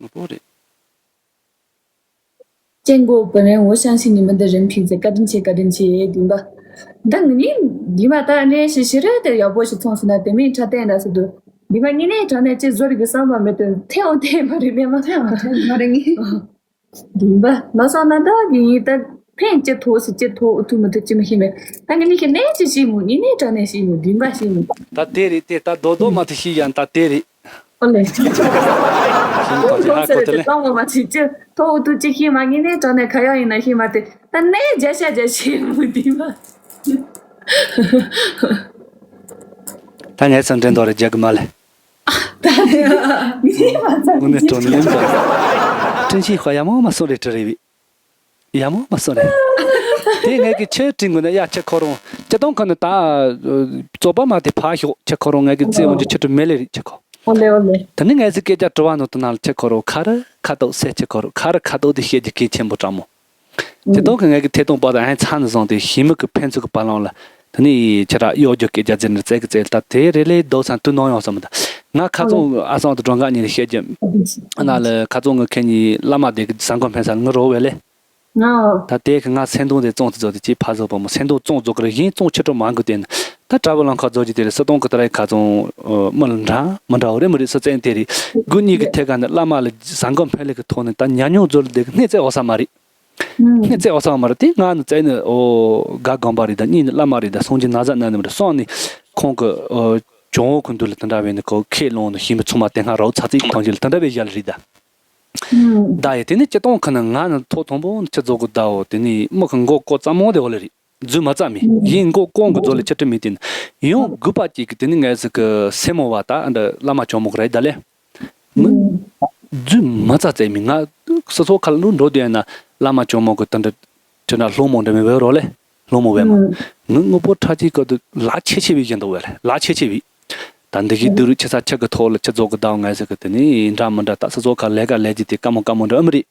དངོས་པོ་རེད། 见过本人，我相信你们的人品，བཀའ་དྲིན་ཆེ་བཀའ་དྲིན་ཆེ་བདེན་པ། ད་ངི་ནི་བདེན་པ་ད་ནས་ཞི་ཞི་རེད་དེ་ཡག་པོ་ཞིག་ཚོང་སོང་ན་དེ་མིན་ཁྲ་བསྟན་ན་སི་དུ་བདེན་པ་ངི་ནས་དྲང་ནས་ཅི་བཟོ་རིག་གི་བསམ་པ་མེད་དུ་ཐེའོ་ཐེ་མ་རེད་ནས་མ་ཐེའོ་ཐེ་མ་རེད་ངི་བདེན་པ་མ་བསམ་ན་ད་གི་ཡིན་ད་ཕན་ཅི་ཐོག་སི་ཅི་ཐོག་ཐུ་མི་ཐུ་ཅི་མི་ཤེས་མེད་ད་ངི་ནི་ཤི་ནས་ཅི་ཤེས་མོ་ངི་ནས་དྲང་ནས་ཤེས་མོ་བདེན་པ་ཤེས་མོ། ད་དེ་རེད་དེ་ད་རྡོག་རྡོག་མ་ཐུ་ཤེས་ཡང་ད་དེ་རེད། ཨོ་ལེ། ཁོང་ཚོ་ལ་དེ་བཏང་བ་མ་ཚིག་ཅི་ཐོག་ཏུ་ཅི་ཤེས་མ་ངེས་ནས་དྲང་ནས་ཁ་ཡག་ཡིན་ན་ཤེས་མ་དེ་ད་ནས་བརྒྱ་ཤ་བརྒྱ་ཤེས་མུ་དེ་མ། ད་ངས་སང་འདྲེན་དོ་རེ་རྒྱག་གི་མ་ལེ། ད་ནས་ངས་མ་ཚར་དངོས་གནས་དྲང་ནས་ཡིན་པ། ཀྲིན་ཤི་ཧྭ་ཡ་མོ་མ་སོ་རེ་ཀྲི་རེ་བི། ཡ་མོ་མ་སོ་རེད། དེ་ངས་ཀྱི་ཆེ་དྲིན་དགོས་ན་ཡ་ཆེ་ཁོ་རང་སྤྱི་དོན་ཁོ་ནི་ད་རྩོད་པ་མ་དེ་ཕ་ཤོག་ཆེ་ཁོ་རང་ངས་ཀྱི་རྩེ་འོང་གི་ཆེ་དྲི་མེ་ལེ་རིག་ཆེ་ཁོ། ཨོ་ལེ་ཨོ་ལེ། ད་ནི་ངས་ཟིག་སྐད་ཆ་དྲི་བ་ནོ་དུ་ན་ལ་ཆེ་ཁོ་རང་ཁ་རི་ཁ་ཏོག་སེ་ཆེ་ཁོ་རང་ཁ་རི་ཁ་ཏོག་དེ་བཤད་ཀྱི་གལ་ཆེན་པོ་དྲང་མོ། དེ་དང་གི་ངས་ཀྱི་ཐད་གཏོང་པ་དང་ཨན་ཚང་ནས་བཟུང་སྟེ་ཞི་མི་གི་ཕན་ཚུན་གི་བར་ལམ་ལ་དེ་ནས་ཁྱེད་རང་གཡོ་སྒྱུ་སྐད་རྒྱག་རྩེད་ནས་རྩེད་གི་རྩེད་ད་དེ་རེ་ལས་རྡོ་སང་དུ་ནང་ཡོང་བསམ་མི་འདུག་ང་ཁ་ཚོང་ཨ་སང་དུ་སྒྲོན་ག་གཉིས་རེ་བཤད་རྒྱུ་ཨ་ན་ལ་ཁ་ཚོང་གི་ཁེ་གཉིས་བླ་མ་དེ་གི་ཟང་གོ་ཕན་ས་ལ་ངི་རོ་བས་ལེ། ད་དེ་གི་ང་སེང་གདོང་དེ་བཙོང་དུ་རྫོགས་དེ་ཅི་ཕ་བཟོ་བ་མོ་སེང་གདོང་བཙོང་རྫོགས་གི་རེ་བཞིན་བཙོང་ཆུ་གྲོག་མང་གི་དེ་ནི་ད་གྲྭ་བུ་ལང་ཁ་རྫོགས་ཀྱི་དེ་རེ་སི་སྟོང་གི་ད་རེ་ཁ་ཚོང་མི་ལ་འདྲ་མི་འདྲ་བ་རེ་མི་རེ་སི་བཙན་དེ་རེ་དགུ་གཉིས་གི་ཐད་ཀ་ནི་བླ་མ་ལ་ཟང་གོ་ཕན་ལེ་གི་ཐོག་ནས་ད་ཉ་ཉུང་རྫོགས་ལ་དེ་གི་སྣེ་རྩེ་འོ་ས་མ་རེད། སྣེ་རྩེ་འོ་ས་མ་རེད་དེ་ང་ནི་རྩེ་ནི་ཨོ་དགའ་དགོན་པ་རེད་ད་གཉིས་ནི་བླ་མ་རེད་ད་སངས་རྒྱས་ན་བཟའ་ན་ནི་མ་རེད་སོང་ནི་ཁོང་གི་ཨོ་ཇོ་བོ་ཁུ་འདུ་ལ་དེ་འདྲ་བས་ནི་ཁོ་ཁས་ལོང་ནི་ཞིམ་པའི་ཚོད་མ་དེ་སྔ་རོགས་ཚ་ཚིག་ཐང་ཆེ་ལ་དེ་འདྲ་བས་བཞག་ལ་རེད་ད། ད་ཡི་དེ་ནི་སྤྱི་སྟོང་ཁ་ན་ང་ནི་ཐོག་དང་པོ་ནི་ཁྱི་རྫོགས་གི་ཟླ་འོ་དེ་ནི་མི་ཁ་མགོ་ཀོ་ཙམ་མོ་དེ་འོ་ལེ་རེད་རྫུས་མ་ཙམ་མི་ཡིན་མགོ་ཀོང་གི་རྫོགས་ལེ་ཁྱི་ཁྲི་མི་དེ་ནི་ཡང་དགུ་པ་གཅིག་གི་དེ་ནི་ངས་ཟིག་གི་སེ་མོ་བ་ད་ཨ་འདྲ་བླ་མ་ཇོ་མོ་གི་རེད་ད་ལེ། ངུ་རྫུས་མ་ཙ་ཙེ་མི་ང་སོ་སོ་ཁ་ལ་འགྲོ་དུས་ན་བླ་མ་ཇོ་མོ་གི་དེ་འདྲ་དེ་འདྲ་སློང་མོ་འདྲ་མི་བས་རོ་ལེ་སློང་མོ་བས་མ་ངུ་དངོས་པོ་ཁྲ་ཅིག་གི་དུ་ལ་ཆེ་ཆེ་བས་བཞིན་དུ་བས་ལེ་ལ་ཆེ་ཆེ་བས། ད་འདི་གི་དུ་རུ་ཆེ་ས་ཆེ་གི་ཐོག་ལ་ཆེ་རྫོགས་གི་ཟླ་ངས་ཟིག་གི་དེ་ནི་འདྲ་མི་འདྲ་ད་སོ་སོ་ཁ་ལས་ཀ་ལས་ཀྱི་དེ་དཀའ་མོ་དཀའ་མོ་འདྲ་ཨ་མི་རེད།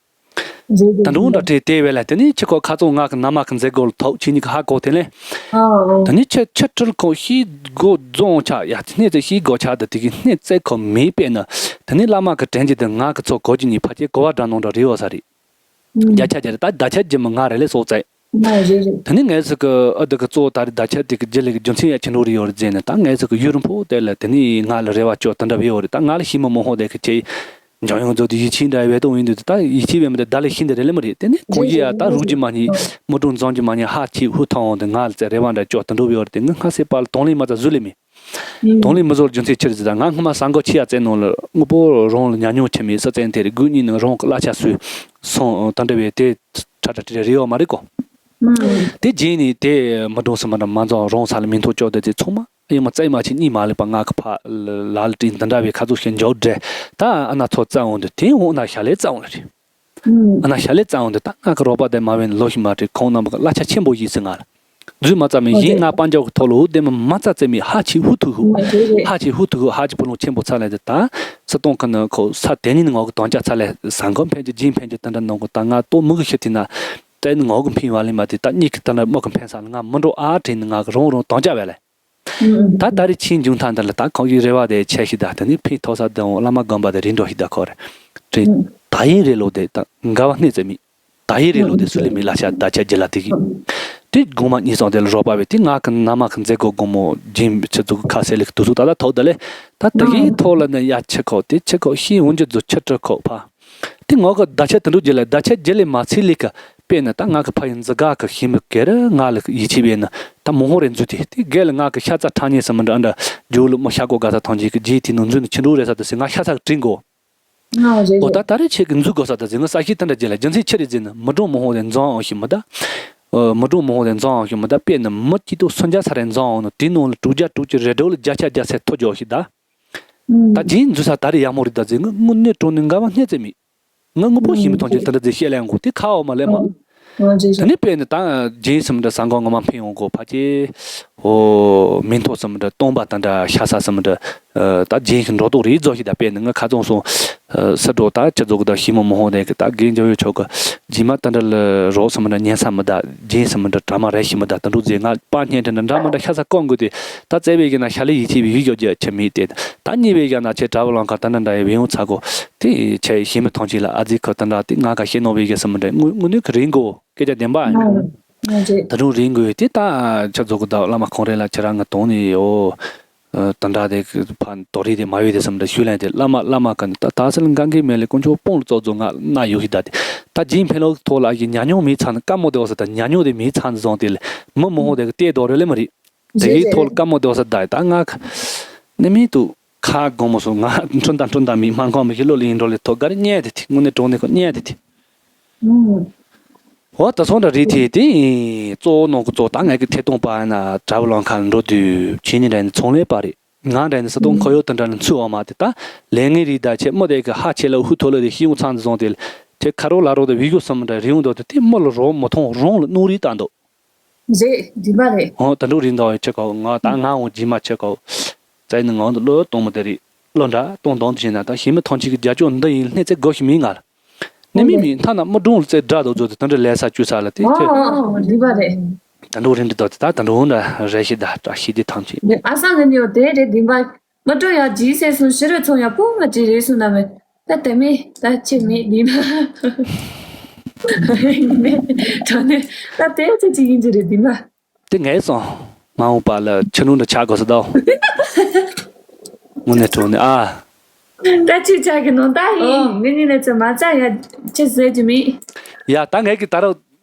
ད་འགྲོ་འདྲ་བྲེལ་དེ་བས་ལ་དེ་ནི་ཁྱི་ཁོ་ཁ་ཚོ་ང་གི་ན་མ་གི་མཛད་སྒོ་ལ་ཐོག་ཁྱི་གཉིས་ཀྱི་ཧ་གོ་དེ་ལས། ད་ནི་ཁྱི་ཁྱི་ཁྲིལ་ཁོ་ཤི་སྒོ་རྫོང་ཆ་ཡ་སྣེ་རྩེ་ཤི་སྒོ་ཆ་དེ་དེ་གི་སྣེ་རྩེ་ཁོ་མེད་པས་ན་ད་ནི་བླ་མ་གི་དྲན་གྱི་དེ་ང་གི་ཚོ་གོ་གྱི་ནི་ཕ་ཁྱི་གོ་བ་འདྲ་ནང་འདྲ་རེད་བ་ས་རེད། བརྒྱ་ཆ་བརྒྱ་རེད་ད་བརྒྱ་ཆ་བརྒྱ་མ་ང་རེད་ལས་སོགས་ཙེ། ད་ནི་ངས་ཟིག་གི་ཨ་དི་གི་གཙོ་བོ་ད་རེད་བརྒྱ་ཆ་དེ་གི་རྒྱུ་ལས་གི་རྒྱུ་མཚན་ཡ་ཆེ་འགྲོ་རེད་ཡོད་རེད་ཟེར་ནས་ད་ངས་ཟིག་གི་ཡུ་རུ་ཕོ་དེ་ལ་དེ་ནི་ང་ལ་རེ་བ་ཅོ་དེ་འདྲ་བས་ཡོད་རེད་ད་ང་ལ་ཤི་མོ་མོ་ཧོ་དེ་གི་ཁྱི། འཇང་ཡོངས་རྫོགས་དེ་ཡིད་ཆེས་འདྲ་བས་དང་ཡིན་དུས་ད་ཡིད་ཆེས་བས་མི་དེ་ད་ལས་ཤིན་ཏུ་རེ་ལེ་མི་རེད་དེ་ནི་ཁོང་གིས་ཡ་ད་རུག་གི་མ་ཉེས་མི་གྲོང་འཛོམས་ཀྱི་མ་ཉེས་ཧ་ཆེ་ཧུ་ཐང་འོང་དེ་ང་ལ་ཙེ་རེ་བ་འདྲ་ཅོག་དེ་འགྲོ་བའི་བར་དེ་ངི་སྔ་སེ་པ་ལ་དོང་ལེ་མ་ཙ་བཟོ་ལེ་མི་དོང་ལེ་མི་བཟོ་རྒྱུ་མཚན་ཆི་རེད་ཟེར་ད་ང་སྔ་མ་ས་མགོ་ཆེ་ཡ་ཙེ་ནང་ལ་དངོས་པོ་རང་ལ་ཉ་ཉོ་ཆེ་མི་ས་ཙེ་དེ་རེ་དགུ་གཉིས་ནང་རང་གི་གླ་ཆ་སུས་སོང་ད་འདྲ་བས་དེ་ཁྲ་ཁྲ་ཁྲི་རེ་རེ་བ་མ་རེད་གོ་དེ་རྗེས་ནས་དེ་མི་གྲོང་སུ་མ་འདྲ་མ་འཛོམས་རང་ས་ལ་མི་མཐོ་ཅོག་དེ་ཚེ་ཚང་མ། ཡང་མ་བཙལ་མ་ཕྱིན་གཉིད་མ་ལེགས་པ་ང་གི་ཕ་ལ་ལ་ལ་དྲིན་འདི་འདྲ་བའི་ཁ་ཚུགས་ཤིག་འཇོག་འདྲེ་ད་ཨ་ན་ཚོ་བཙལ་འོང་དུས་དེ་འོང་ན་ཞལ་ལས་བཙལ་འོང་ལ་རེད། ཨ་ན་ཞལ་ལས་བཙལ་འོང་དུས་ད་ང་གི་རོགས་པ་དེ་མ་བས་ན་ལོ་ཞིག་མ་བྲིས་ཁོང་རྣམ་པ་གི་གླ་ཆ་ཆེན་པོ་ཡིན་ཟེར་ང་ལ། རྫུས་མ་བཙལ་མི་གཞན་ང་དཔལ་འབྱོར་གི་ཐོག་ལ་འུ་དེ་མི་མ་བཙལ་བཙལ་མི་ཧ་ཆེ་ཧུ་ཐུ་ཧུ་ཧ་ཆེ་ཧུ་ཐུ་ཧུ་ཧ་ཆེ་བུ་ལོང་ཆེན་པོ་ཚ་ལས་དེ་ད་སི་སྟོང་ཁ་ན་ཁོ་ས་དེ་ཉིན་ངོ་གི་དོན་ཅག་ཚ་ལས་ཟང་གོ་འཕེན་རྒྱུ་རྗེས་འཕེན་རྒྱུ་དེ་འདྲ་ནང་གི་ད་ང་ལྟོ་མི་གི་ཤི་ཐི་ན་དེ་ནི་ངོ་གི་འཕེན་བ་ལས་མ་དེ་ད་གཉིས་ཀྱི་ད་ན་མི་གི་འཕེན་ས་ལ་ང་མི་འགྲོ་ཨ་དྲན་ནི་ང་གི་རང་རང་དོན་ཅག་བས་ལས། ད་ད་རེས་ཕྱིན་འབྱུང་ཐང་འདི་ལ་ད་ཁོང་གི་རེ་བ་དེ་ཆེ་ཤི་ད་དེ་ནི་ཕིང་ཐོག་ས་དང་བླ་མ་དགོན་པ་དེ་རིན་འགྲོ་ཤི་ད་ཁོ་རེ་རེད། ད་ཡིན་རེ་ལོ་དེ་ད་འགལ་བ་སྣེ་ཙེ་མི་ད་ཡིན་རེ་ལོ་དེ་སུ་ལས་མི་ལ་ཤ་ད་ཆ་རྒྱུ་ལ་དེ་གི་དེ་དགོང་མ་གཉིད་སོང་དེ་ལ་རོགས་པ་བས་དེ་ང་གི་ན་མ་གི་མཛད་སྒོ་དགོང་མོ་སྦྱིན་ཆུ་ཚོད་ཁ་སེ་ལེགས་དུ་ཚོད་ད་ད་ཐོག་ད་ལེ་ད་དེ་གི་ཐོག་ལ་ནི་ཡ་ཆི་ཁོ་དེ་ཆི་ཁོ་ཤི་འོན་རྒྱུ་རྫུ་ཆི་ཁྲི་ཁོ་ཕ། དེ་ངོ་ག་ད་ཆ་དུ་འགྲོ་རྒྱུ་ལ་ད་ཆ་རྒྱུ་ལས་མ་ཚིག་ལི་ཀ་དཔེར་ན་ད་ང་གི་ཕ་ཡི་འཛི་ག་གི་ཤི་མི་གེ་ར་ང་ལ་ཡིད་ཆེས་བས་ན་ད་མོ་ཧོ་རེ་འཛུལ་ཏེ་དེ་གེ་ལ་ང་གི་ཤ་ཚ་ཁྲ་ཉེ་སི་མི་འདྲ་འདྲ་ཇོ་ལུ་མོ་ཤ་གོ་ག་ས་ཐང་ཅིག་གི་རྗེས་དེ་ནང་འཛུལ་ནི་ཆི་འགྲོ་རེ་ས་དུ་སི་ང་ཤ་ཚ་གི་དྲིན་གོ་ཨོ་ད་ད་རེ་ཆེ་གི་འཛུལ་གོ་ས་དུ་སི་ང་ས་ཤི་ད་འདྲ་རྒྱུ་ལ་རྒྱུ་མཚན་ཆི་རེ་ཟེར་ན་མི་གྲོང་མོ་ཧོ་རེ་འཛང་ཨོ་ཤི་མི་ད་མི་གྲོང་མོ་ཧོ་རེ་འཛང་ཨོ་ཤི་མི་ད་དཔེར་ན་མི་གཅིག་ཏུ་སུན་ཇ་ས་རེ་འཛང་ཨོ་ནོ་དེ་ནང་ལ་དྲུག་བརྒྱ་དྲུག་ཅུ་རེ་དྲུག་ལ་བརྒྱ་ཆ་བརྒྱ་ཚད་མཐོ་རྒྱུ་ཨོ་ཤི་ད། ད་ཇིན་འཛུལ་ས་ད་རེ་ཡག་མོ་རེད་ད་ཟེར་ངི་དངོས་གནས་དྲང་གནས་འགལ་བ་སྣེ་ཙེ་མེད། ངི་དངོས་པོ་ཞིམ་པོ་ཐོན་ཆེན་ད་འདྲ་ཟེར་བཤད་ལས་ཡང་གོ་དེ་ཁ་འོ་མ་ལས་མ། ད་ནི་དཔེར་ན་ད་ཇིན་སམ་འདྲ་ས་འགོ་ངོ་མ་འཕེན་ཡོང་གོ་ཕ་ཅེ། ཨོ་མིན་ཐོ་སམ་འདྲ་སྟོང་པ་ད་འདྲ་ཤ་ས་སམ་འདྲ། ད་ཇིན་ཞིག་འགྲོ་དོག་རེད་རྫོགས་ཤིག་ད་དཔེར་ན་ངི་ཁ་ཚོང་སོང་། ས་འགྲོ་ད་ཅི་རྫོགས་གི་ད་ཞིམ་མོ་མོ་ཧོང་དེ་གི་ད་རྒན་འཇམ་ཡོད་ཆོག་གི། ཇི་མ་ད་འདྲ་ལ་རོགས་སམ་འདྲ་ཉན་ས་མི་ད་ཇིན་སམ་འདྲ་དྲ་མ་རེ་ཞིམ་མི་ད་ད་འགྲོ་ཟེར་ང་པ་སྙན་འདྲ་འདྲ་མ་འདྲ་ཤ་ས་ཀོང་གོ་དེ། ད་བཙལ་བའི་གི་ན་ཤ་ལི་ཡིད་ཆེས་པའི་ཡིད་སྐྱོ་རྒྱུ་ཆེ་མི་དེ། ད་གཉིས་པའི་གི་ན་ཆེ་དྲ་བ་ལང་ཁ་ད་འདྲ་འདྲ་ཡི་བེ་ཡོང་ཚ་གོ། དེ་ཆེ་ཞིམ་མི་ཐོང་ཆེ་ལ་ཨ་ཛི་ཁོ་ད་འདྲ་དེ་ང་ག་ཤེས་ནོ་བའི་གི་སམ་འདྲ་དངོས་དངོས་གནས་གི་རིང་གོ་སྐད་ཆ་བདེན་པ། ད་རུང་རིང་གོ་དེ་ད་ཆ་རྫོགས་གི་ད་བླ་མ་ཁོང་རེ་ལ་ཁྱེད་རང་ང་དོང་ནི་ཡོ། ད་འདྲ་དེ་ཕ་དོ་རི་དེ་མ་ཡོད་དེ་སམ་འདྲ་ཞུ་ལན་དེ་བླ་མ་བླ་མ་ག་ནི་ད་ད་སལ་འགང་གི་མེ་ལེ་དཀོན་མཆོག་སྤོང་ལ་ཙོག་ཙོག་ང་ན་ཡོ་ཧི་ད་དེ་ད་ཇིན་འཕེན་ལོག་ཐོག་ལ་ཨ་གི་ཉ་ཉོ་མི་ཚང་ནི་ཀ་མོ་དེ་བ་ས་ད་ཉ་ཉོ་དེ་མི་ཚང་ནི་བཟུང་དེ་ལེ་མི་མོ་ཧོ་དེ་གི་ཏེ་དོ་རེ་ལེ་མ་རི། དེ་གི་ཐོག་ལ་ཀ་མོ་དེ་བ་ས་ད་ད་ང་ནི་མི་དུ་ཁ་གོང་མོ་སོ་ང་འཁྲུན་ད་འཁྲུན་ད་མི་མ་གོང་མི་ཞི་ལོ་ལེ་ཡིན་འགྲོ་ལེ་ཐོག་ག་རེ་ཉལ་དེ་དེ་དངོས་གནས་གྲོང་ནི་ཁོ་ཉལ་དེ་དེ། འོ་ད་སོང་འདྲ་རེད་དེ་དེ་གཙོ་བོ་ནང་གི་གཙོ་ད་ངས་ཀྱི་ཐད་གཏོང་པ་ན་དྲ་བ་ལང་ཁ་འགྲོ་དུས་ཁྱེད་ཉིད་འདྲ་ནི་ཚོང་ལས་པ་རེད། ང་འདྲ་ནི་ས་སྟོང་ཁོ་ཡོད་དུ་འདྲ་ནི་ཚུད་འོ་མ་དེ་ད་ལས་ངན་རིགས་ད་ཆེ་མོ་དེ་གི་ཧ་ཆེ་ལ་ཧུ་ཐོ་ལ་དེ་ཤི་ཡོང་ཚང་དུ་སོང་དེ་དེ་ཁ་རོ་ལ་རོ་དེ་བི་གུ་སམ་འདྲ་རི་ཡོང་དོ་དེ་དེ་མོ་ལ་རོ་མོ་ཐོང་རོང་ལ་སྣུར་རིགས་ད་འདུག་རེད་འདི་མ་རེད། འོ་ད་འགྲོ་རིགས་ད་འོ་ཆེ་གོ་ང་ད་ང་འོ་ཇི་མ་ཆེ་གོ་ཙའི་ནི་ང་འོ་ལོ་གཏོང་མོ་དེ་རིགས་ལོ་འདྲ་གཏོང་གཏོང་དུ་བྱས་ན་ད་ཤི་མི་ཐོང་ཆེ་གི་རྒྱ་ཅོ་འདི་ཡིན་སྣེ་ཚེ་དགོ་ཤི་མིན་ང་ལ། ནི་མི་མི་མཐའ་ན་མི་གྲོང་ལ་རྩེ་དགྲ་དང་རྫོགས་ཏེ་དེ་འདྲ་ལས་ས་བཅུ་ས་ལ་དེ་ཨོ་ཁྱོད་ཨོ་ཨོ་རིག་པ་རེད། ད་འགྲོ་རིན་འདི་དག་དེ་ད་ད་འགྲོ་འདྲ་རེ་ཞིག་ད་བཀྲ་ཤིས་བདེ་ཐང་ཆེ། ཨ་སང་གི་ནི་དེ་རེད་རིག་པ། མི་སྤྲོ་ཡག་ཇི་སེ་སུ་ཕྱི་རོལ་ཚོང་ཡག་པོ་མ་བྲིས་རེད་སུ་ན་མེད། ད་དེ་མེད་ད་ཅི་མེད་འདི་མ། དྲང་ནས་ད་དེ་ཚོ་ཅི་ཡིན་གྱི་རེད་འདི་མ། དེ་ངས་སོང་། མ་འོངས་པ་ལ་ཆུ་ནུ་འདྲ་ཆགས་དགོས་སུ་དོ། དངོས་གནས་དྲང་ནས་ཨ། ད་ཅི་ཆགས་ཀྱི་ནོ་ད་ཡིན་ངེད་གཉིས་ལས་ཚོད་མ་ཚ་ཡ་ཅི་ཟེར་གྱི་མེད། ཡ་ད་ངས་ཀྱི་ད་རུང་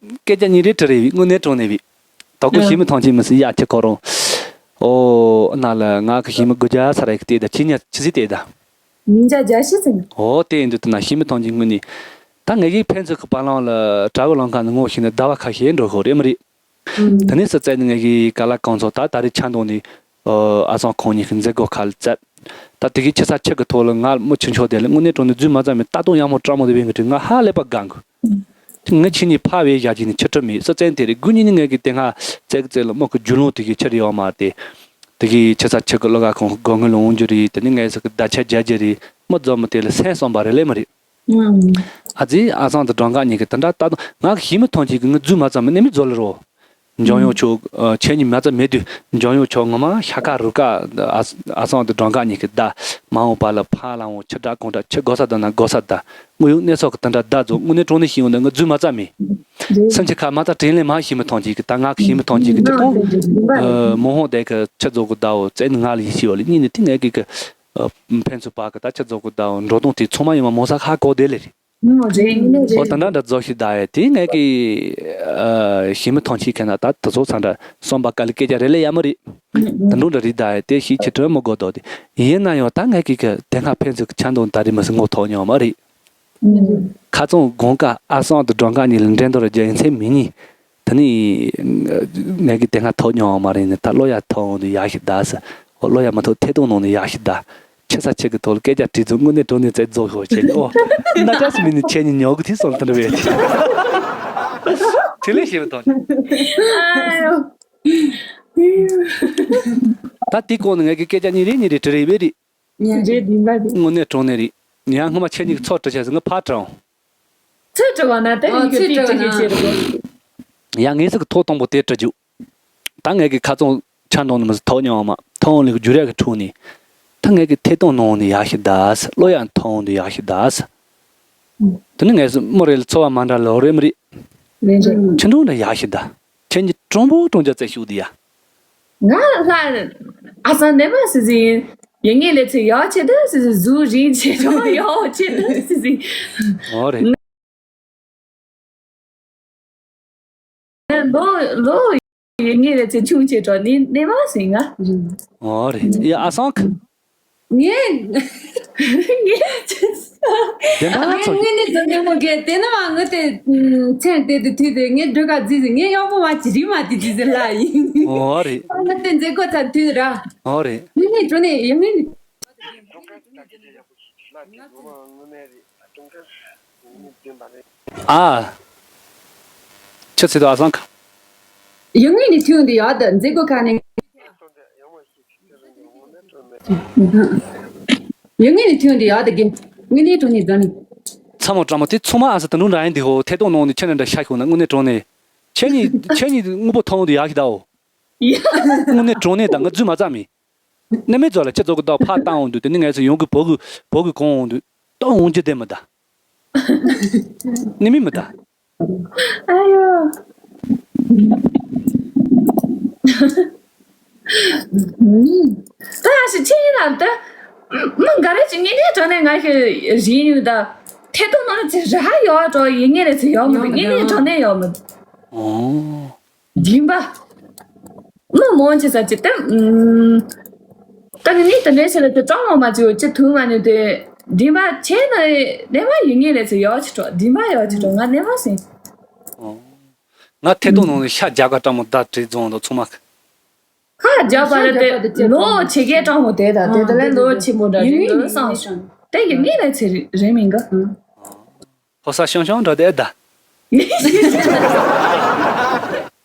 སྐད་ཆ་གཉིས་རེ་དྲི་རེ་བའི་དངོས་གནས་དྲང་ནས་བི། དོ་ཀུ་ཞི་མི་ཐང་ཆེན་མི་སྲིད་ཡ་ཁྱི་ཁོ་རང་། ཨོ་ན་ལ་ང་གི་ཞི་མི་དགུ་བརྒྱ་ས་ར་ཡི་གི་བལྟས་ད་ཁྱི་ཉ་ཁྱི་སི་བལྟས་ད། ཉིན་ཆ་བརྒྱ་ཤི་ཚིག་ཨོ་དེ་ཡིན་དུས་ད་ན་ཞི་མི་ཐང་ཆེན་དངོས་གནས། ད་ངས་ཀྱི་ཕན་ཚུན་གི་བར་ལང་ལ་གྲྭ་བུ་ལང་ཁ་ནས་ངོ་ཤེས་ནས་ཟླ་བ་ཁ་ཤས་འགྲོ་ཤོག་རེད་མི་རེད། དེ་ནས་སི་བཙལ་ནས་ངེད་ཀྱི་ཀ་ལ་གང་ཚོ་ད་ད་རེས་ཆ་འདོང་ནས་ཨ་སང་ཁོང་གཉིས་ཀྱི་མཛད་སྒོ་ཁ་ལ་བཙལ། ད་དེ་གི་ཆི་ས་ཆི་གི་ཐོག་ལ་ང་མི་ཆུ་མཆོག་དེ་ལ་དངོས་གནས་དྲང་ནས་རྫུན་མ་རྩ་མེད་ལྟ་སྟངས་ཡག་མོ་སྤྲང་མོ་དེ་བས་ངི་དྲི་ང་ཧ་ལས་པ་དགའ་འགུ། ངི་ཆི་ནས་ཕ་བས་བཞག་གི་ནས་ཆི་ཁྲི་མེད་སི་བཙལ་དེ་རེད་དགུ་གཉིས་ནི་ངེད་ཀྱི་དེ་སྔ་བཙལ་གི་བཙལ་ལ་མོ་གི་རྒྱུ་ལོང་དེ་གི་ཆི་རེད་ཡོད་མ་དེ། དེ་གི་ཆི་ས་ཆི་གི་བློ་དགའ་ཁོང་སྒོ་ངོས་ལ་འོང་རྒྱུ་རེད་དེ་ནི་ངས་སི་གི་བརྡ་ཆད་རྒྱག་རྒྱུ་རེད་མི་རྫོགས་མི་དེ་ལ་སེམས་བསམ་པ་རེད་ལས་མི་རེད། ཨ་ཙི་ཨ་སང་དུ་སྒྲོན་ཁ་གཉིས་ཀྱི་དེ་འདྲ་ལྟ་དང་ང་གི་ཞི་མི་ཐོན་གྱི་གི་ངི་རྫུན་མ་ཙམ་མི་ནི་མི་རྫོགས་ལ་རོ། འཇོན་ཡོང་ཆོག་ཁྱེད་གཉིས་མ་ཙམ་མེད་དུས་འཇོན་ཡོང་ཆོག་ངོ་མ་ཤ་ཁ་རུ་ཀ་ཨ་སང་དུ་སྒྲོན་ཁ་གཉིས་ཀྱི་ད་མ་འོངས་པ་ལ་ཕ་ལ་འོང་ཆི་འདྲ་གང་འདྲ་ཆི་དགོས་ས་ད་ན་དགོས་ས་ད་དངོས་ཡོད་གནས་ཚུལ་གི་དེ་འདྲ་ད་རྫོགས་དངོས་གནས་དྲང་གནས་ཤེས་ཡོང་ན་ངི་རྫུན་མ་ཙམ་མི། སེམས་ཀྱི་ཁ་མ་ད་དྲིན་ལས་མ་ཞི་མི་ཐོན་གྱི་གི་ད་ང་གི་ཞི་མི་ཐོན་གྱི་གི་དེ་གོང་མོ་ཧོང་དེ་གི་ཆི་རྫོགས་གི་ད་འོ་བཙན་ང་ལ་ཡིན་ཤེས་ཡོད་ལ་གཉིས་ནི་དེ་ངས་གི་གི་ཕན་ཚུན་བར་གི་ད་ཆི་རྫོགས་གི་ད་འགྲོ་སྟངས་དེ་ཚང་མ་ཡིན་མ་མོ་ས་ཧ་གོ་བསྡད་ལེ་རེད། ཨོ་དེ་འདྲ་འདྲ་རྫོགས་ཤིག་ད་ཡ་དེ་ངས་གི་ཞི་མི་ཐོན་ཆེད་ཁེ་ན་ད་དེ་ཚོ་ཚང་འདྲ་བསམ་པ་དཀའ་ལས་སྐད་ཆ་རེ་ལས་ཡ་མ་རེད། དེ་འདྲ་འདྲ་རེད་ད་ཡ་དེ་ཞིག་ཆེ་དྲོན་མོ་དགོས་དོ་དེ་ཡིན་ན་ཡང་ད་ངས་གི་གི་དེ་སྔ་ཕན་ཚུན་གི་ཆ་འདོང་ད་རེས་མི་སི་ངོ་ཐོག་མྱོང་མ་རེད། ཁ་ཚོང་དགོང་ཀ་ཨ་སང་དུ་སྒྲོན་ཁ་གཉིས་ལ་འགྲན་བསྡུར་རྒྱག་ཡིན་ཚེ་མི་གཉིས། ད་ནི་ངས་ཀྱི་དེ་སྔ་ཐོག་མྱོང་བ་མ་རེད་ནི་ད་བློ་ཡ་ཐོག་འོང་དུ་ཡག་ཞིག་གདའ་ས། ཨོ་བློ་ཡ་མ་ཐོག་ཐད་གཏོང་ནང་ནས་ཡག་ཞིག་གདའ། ཆེ་ས་ཆེ་གི་ཐོག་ལ་སྐད་ཆ་དྲིས་ཚོ་དངོས་གནས་དྲང་གནས་བཙལ་རྫོགས་ཤོག་བྱས་ནས་ཨོ། ན་ཀ་སི་མི་ནི་ཆེ་ཉི་ཉོག་གི་ཐིག་སོང་ལ་དེ་འདྲ་བས། དེ་ལས་ཞེ་བ་དང་། ད་དེ་གོང་ནས་ངས་ཀྱི་སྐད་ཆ་གཉིས་རེ་གཉིས་རེ་དྲི་རེ་བས་རེད། ཉན་རེད་འདི་འདྲ་རེད། དངོས་གནས་དྲང་གནས་རེད། ཡང་སྔོན་མ་ཁྱེད་གཉིས་ཀྱི་ཚོགས་གྲོལ་བྱས་ཟིན་ང་ཕར་དྲངས། ཚོད་དྲི་བ་ན་དེ་ཨ་རིང་གི་ཚོད་དྲི་བ་ན་དྲི་གི་ཆེ་རུ། ཡང་ངས་ཟིག་གི་ཐོག་དང་པོ་དེ་དྲི་རྒྱུ། ད་ངས་ཀྱི་ཁ་ཚོང་ཆ་འདོང་ནི་མི་ཟིག་ཐོག་མྱོང་བ་མ་ཐོག་ལས་ཀྱི་རྒྱུ་ར་གི་འཁྲུག་ནི། ད་ངས་ཀྱི་ཐད་གཏོང་ནང་ནི་ཡག་ཤི་ད་ས་བློ་ཡང་ཐོང་དུ་ཡག་ཤི་ད་ས། དེ་ནི་ངས་སུ་མོ་རེ་ལ་ཚོ་བ་མ་འདྲ་ལོ་རེ་མི་རེད། རེད་རེད། ཆུ་འདྲོང་འདྲ་ཡག་ཤི་ད། ཁྱེད་གཉིས་གྲོང་པོ་གྲོང་རྒྱ་བཙལ་ཤུགས་དེ་ཡ། ང་ལ་ཨ་སང་ནེ་མ་སི་ཟིན། ཡ་ངེས་ལས་ཚེ་ཡག་ཆེ་ད་སི་ཟིན་གཟུགས་རིང་ཆེ་ད་ཡག་ཆེ་ད་སི་ཟིན། ཨོ་རེད། ལོ་ལོ་ཡ་ངེས་ལས་ཚེ་ཆུང་ཆེ་ད་ནི་ནེ་མ་སི་ང་། ཨོ་རེད་ཡ་ཨ་སང་ཁ། ངས་ངས་ཅི་ཟེར། དེ་འདྲ་ངས་ཚོ་ངས་ནི་དོན་ཉོན་མོ་གས་དེ་ནི་མ་ངུ་དེ་མཚན་དེ་དུ་དུས་དེ་ངས་འགྲོ་ག་རྫི་ཟི་ངས་གཡོག་པོ་མ་ཅི་རི་མ་དེ་རྫི་ཟི་ལ་ཡིན། ཨོ་རེད། ང་དེ་མཛད་སྒོ་ཚར་དུས་ར། ཨོ་རེད། ངས་ནི་འགྲོ་ནས་ཡང་ངས་ནི། ཨ། ཆུ་ཚོད་དུ་ཨ་སང་ཁ། ཡང་ངས་ནི་ཐུན་དེ་ཡག་ད་མཛད་སྒོ་ཁ་ནས། ཡང་ངས་ནི་ཐོན་དེ་ཡག་ད་གི། ངས་ནི་གྲོང་ནས་འགྲོ་ནི། ཚ་མོ་བཀྲ་མོ་དེ་ཚོ་མ་ཨ་ས་ད་འགྲོ་འདྲ་ཡིན་དེ་ཧོ་ཐད་གཏོང་ནང་ནས་ཁྱེད་ནི་འདྲ་ཤ་ཤོག་ན་དངོས་གནས་གྲོང་ནས། ཁྱེད་གཉིས་ཁྱེད་གཉིས་དངོས་པོ་ཐོང་དེ་ཡག་ཤི་ད་ཧོ། དངོས་གནས་གྲོང་ནས་ད་ང་རྫུན་མ་རྩ་མེད། གནས་མེད་ཚོ་ལ་ཁྱེད་ཚོ་གི་ད་ཕ་བཏང་འོང་དུས་དེ་ནི་ངས་ཚོ་ཡོང་གི་བོ་གི་བོ་གི་གོང་འོང་དུས་ད་འོང་རྒྱུ་དེ་མི་ད། ནི་མི་མི་ད། ཨ་ཡོ། ད་ཞི་ཆེ་ཡིན་ལ་ད། མི་འགའ་རེ་ཅིག་ངེད་གཉིས་དྲང་གནས་ང་ཞིག་རིག་ཡོད་ད། ཐད་གཏོང་ནང་ཚེ་ར་ཡོད་འགྲོ་ཡིན་ངེད་རེ་ཚེ་ཡོད་མི་འདུག་ངེད་གཉིས་དྲང་གནས་ཡོད་མི་འདུག་ཨོ། སྦྱིན་པ། མི་མང་ཆེ་ས་ཅི་སྟེ། ད་ནི་ནི་དེ་འདྲའི་ཆེ་ལ་དེ་གྲངས་མང་མ་ཅིག་ཡོད་ཅི་ཐུང་མ་ནི་དེ། སྦྱིན་པ་ཆེ་ན་ནས་མ་ཡིན་ངེས་ལས་ཚེ་ཡོད་ཅི་གྲོགས་སྦྱིན་པ་ཡོད་ཅི་གྲོགས་ང་ནས་མ་ཟིན། ང་ཐད་གཏོང་ནང་ནས་ཤ་རྒྱག་ག་སྤྲང་མོ་བརྡ་བྲིས་རྫོང་དང་ཚང་མ། ཁ་རྒྱག་པ་རེད་དེ་ལོ་ཆེ་གེ་སྤྲང་མོ་དེ་ད་དེ་དེ་ལས་ལོ་ཆེ་མོ་འདྲ་རེད་འདུག་བསམ་སོང་། དེ་ཡིན་ངེས་ལས་ཚེ་རེད་མིན་ག་ཕོ་ས་ཤང་ཤང་འདྲ་དེ་ད།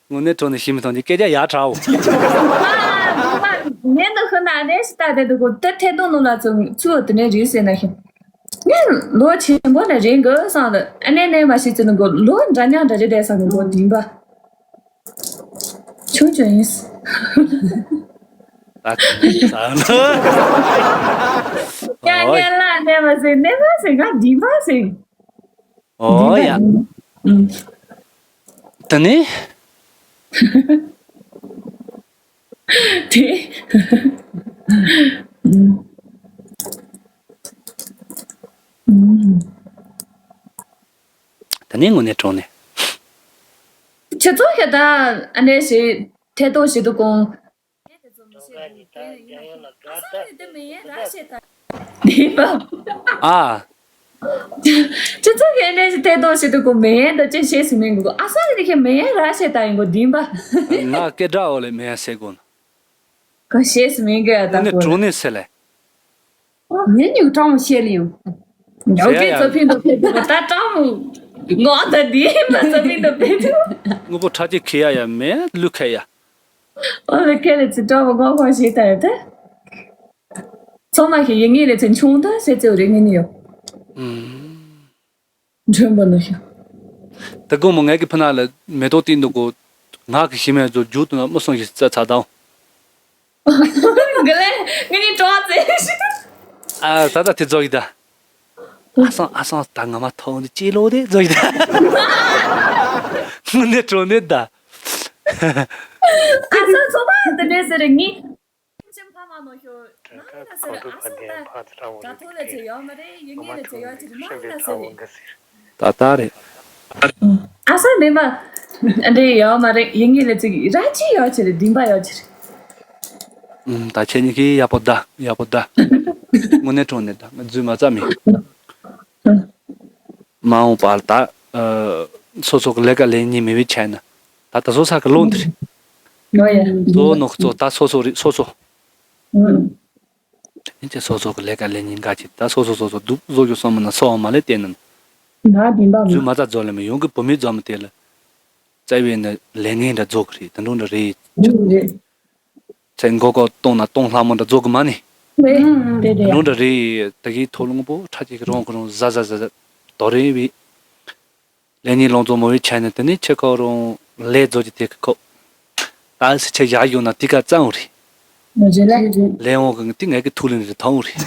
དངོས་གནས་དྲང་ནས་ཤི་མི་ཐང་གི་སྐད་ཆ་ཡག་དྲག་འོ། ངས་འདི་ཁོ་ན་རེ་ཞིག་ལྟ་དེ་འདུག་གོ་དེ་ཐད་གཏོང་ནང་ལ་ཚུར་ཚུར་དེ་ནས་རེད་ཟེར་ན་ཤི། ངས་ལོ་ཆེན་པོ་ནས་རེད་འགོ་བསམ་ལ། ཨ་ནེ་ནས་མ་ཤེས་ཚུལ་ནི་གོ་ལོ་འདྲ་མཉམ་འདྲ་རེད་བསམ་གི་གོ་དྲན་པ། ཆུང་ཆུང་ཡིན། ད་ད་ཡ་ངས་ལ་ནས་མ་ཟེར་ནས་མ་ཟེར་ང་དྲན་པ་ཟེར། ཨོ་ཡ། ཨུམ། ད་ནི། དེ། ཨུམ། ཨུམ། ད་ནི་དངོས་གནས་དྲང་གནས། ཁྱེད་ཚོ་ཤ་ད་ཨ་ནེ་ཞིག་ཐད་གཏོང་བྱེད་དུ་གོང་། ཨ། ཁྱེད་ཚོ་གི་ཨ་ནེ་ཞིག་ཐད་གཏོང་བྱེད་དུ་གོང་མེད་ད་ཅི་བྱེད་སྲིད་མིན་གོ། ཨ་ས་གི་ཁྱེད་མེད་ར་བྱེད་ད་ཡིན་གོ་དྲན་པ། ང་སྐད་སྒྲ་འོག་ལས་མེད་ཟེར་གོ་ན། ག་བྱེད་སྲིད་མིན་གི་ཨ་ད་དངོས་གནས་གོ་དྲང་གནས་ཟེར་ལེ། ངས་ཉུག་ཀྲང་མོ་བཤད་ལ་ཡོང་། ཉོག་ཟེར་གི་ཡ། རྩ་ཕིང་དུ་ཕེབས་འདུག་ད་ཀྲང་མོ་ངོ་ད་འདི་མ་རྩ་ཕིང་དུ་ཕེབས་འདུག་དངོས་པོ་ཁྲག་གཅིག་ཁེ་ཡ་ཡ་མེད་ལུས་ཁེ་ཡ། ཨོ་ལེ་ཁེ་ལེ་ཚི་ཀྲང་མོ་ངོ་ཁོང་ཞིག་ད་ཡོད་དེ། ཚོ་མ་ཤེས་ཡིན་ངེས་ལེ་ཚི་ཆུང་ད་ཟེར་ཚེ་རེ་ངེས་ནི་ཡོད། ཨུམ། འགྲོན་པོ་ནོ་ཤོ། ད་དགོང་མོ་ངའི་གི་ཕུ་ན་ལ་མེ་ཏོག་སྟེང་དུ་གོ། ང་གི་ཞི་མེད་ཚོ་རྒྱུག་ཏུ་ན་མུ་སོང་ཞིག་རྩ་ཚ་དང་། ག་ལེ་ངི་ནི་ཀྲོ་ཙེ་ཤི། ཨ་ད་ད་དེ་ཚོ་ཡི་ད། ཨ་སང་ཨ་སང་ད་ང་མ་ཐོག་འདི་ཅི་ལོ་དེ་ཚོ་ཡི་ད། དངོས་གནས་དྲང་གནས་ད། ཨ་སང་ཚོ་མ་དེ་འདྲས་ཟེར་ངི། ཁྱིམ་ཕ་མ་ནོ་ཤོ་ནང་ལ་ཟེར་ཨ་སང་ད་དྲ་ཐོག་ལ་ཚེ་ཡོད་མ་རེད་ཡིན་ངེས་ལ་ཚེ་ཡོད་ཅི་ནང་ལ་ཟེར་རེད། ད་ལྟ་རེད། ཨ་སང་མེད་མ། འདྲེ་ཡོད་མ་རེད་ཡིན་ངེས་ལ་ཚེ་ར་ཅི་ཡོད་ཅི་རེད་དྲན་པ་ཡོད་ཅི་རེད། ད་ཁྱེད་གཉིས་ཀྱིས་ཡག་པོ་ད་ཡག་པོ་ད། དངོས་གནས་དྲང་གནས་ད་ང་རྫུན་མ་རྩ་མེད། མ་འོངས་པར་ད། སོ་སོ་གི་ལས་ཀ་ལས་ཉིན་མེད་པའི་ཆ་ན། ད་ད་སོ་ས་གི་ལོ་འདིར། ལོ་ཡ། གཙོ་བོ་ནོ་གཙོ་ད་སོ་སོ་རེད་སོ་སོ། ཨིན་ཅི་སོ་སོ་གི་ལས་ཀ་ལས་ཉིན་འགའ་ཅིག་ད་སོ་སོ་སོ་སོ་སྡུག་བཟོ་རྒྱུ་སོང་མིན་ན་སོ་བ་མ་ལས་བལྟས་ན། ན་བདེན་པ་རྫུན་མ་མ་རྩ་རྫོ་ལས་མི་ཡོང་གི་བུ་མེད་རྫོ་མི་དེ་ལ། རྩ་བའི་ནི་ལས་ངན་འདྲ་རྫོ་གི་རེད་དེ་འདྲ་འདྲ་རེད། རེད། ཚེ་མགོ་སྐོར་གཏོང་ན་གཏོང་སླ་མོ་འདྲ་རྫོགས་ཀྱི་མ་ནི། རེད་རེད་རེད། ལུང་འདྲ་རེད་ད་གིན་ཐོག་ལུང་པོ་ཁྲ་ཅིག་རོང་གི་རོང་ཟ་ཟ་ཟ་ཟ་དོ་རེ་བི། ལས་ཉིན་ལོང་རྫོགས་མོ་བི་ཆ་ནས་དེ་ནི་ཆེ་ཁོ་རོང་ལས་རྫོགས་ཀྱི་དེ་གི་ཁོ། ད་སི་ཆེ་ཡག་ཡོང་ན་དེ་ག་གཙང་བོ་རེད། ལས་འོང་གི་དེ་ངས་གི་ཐུག་ལེན་རེད་ཐང་བོ་རེད།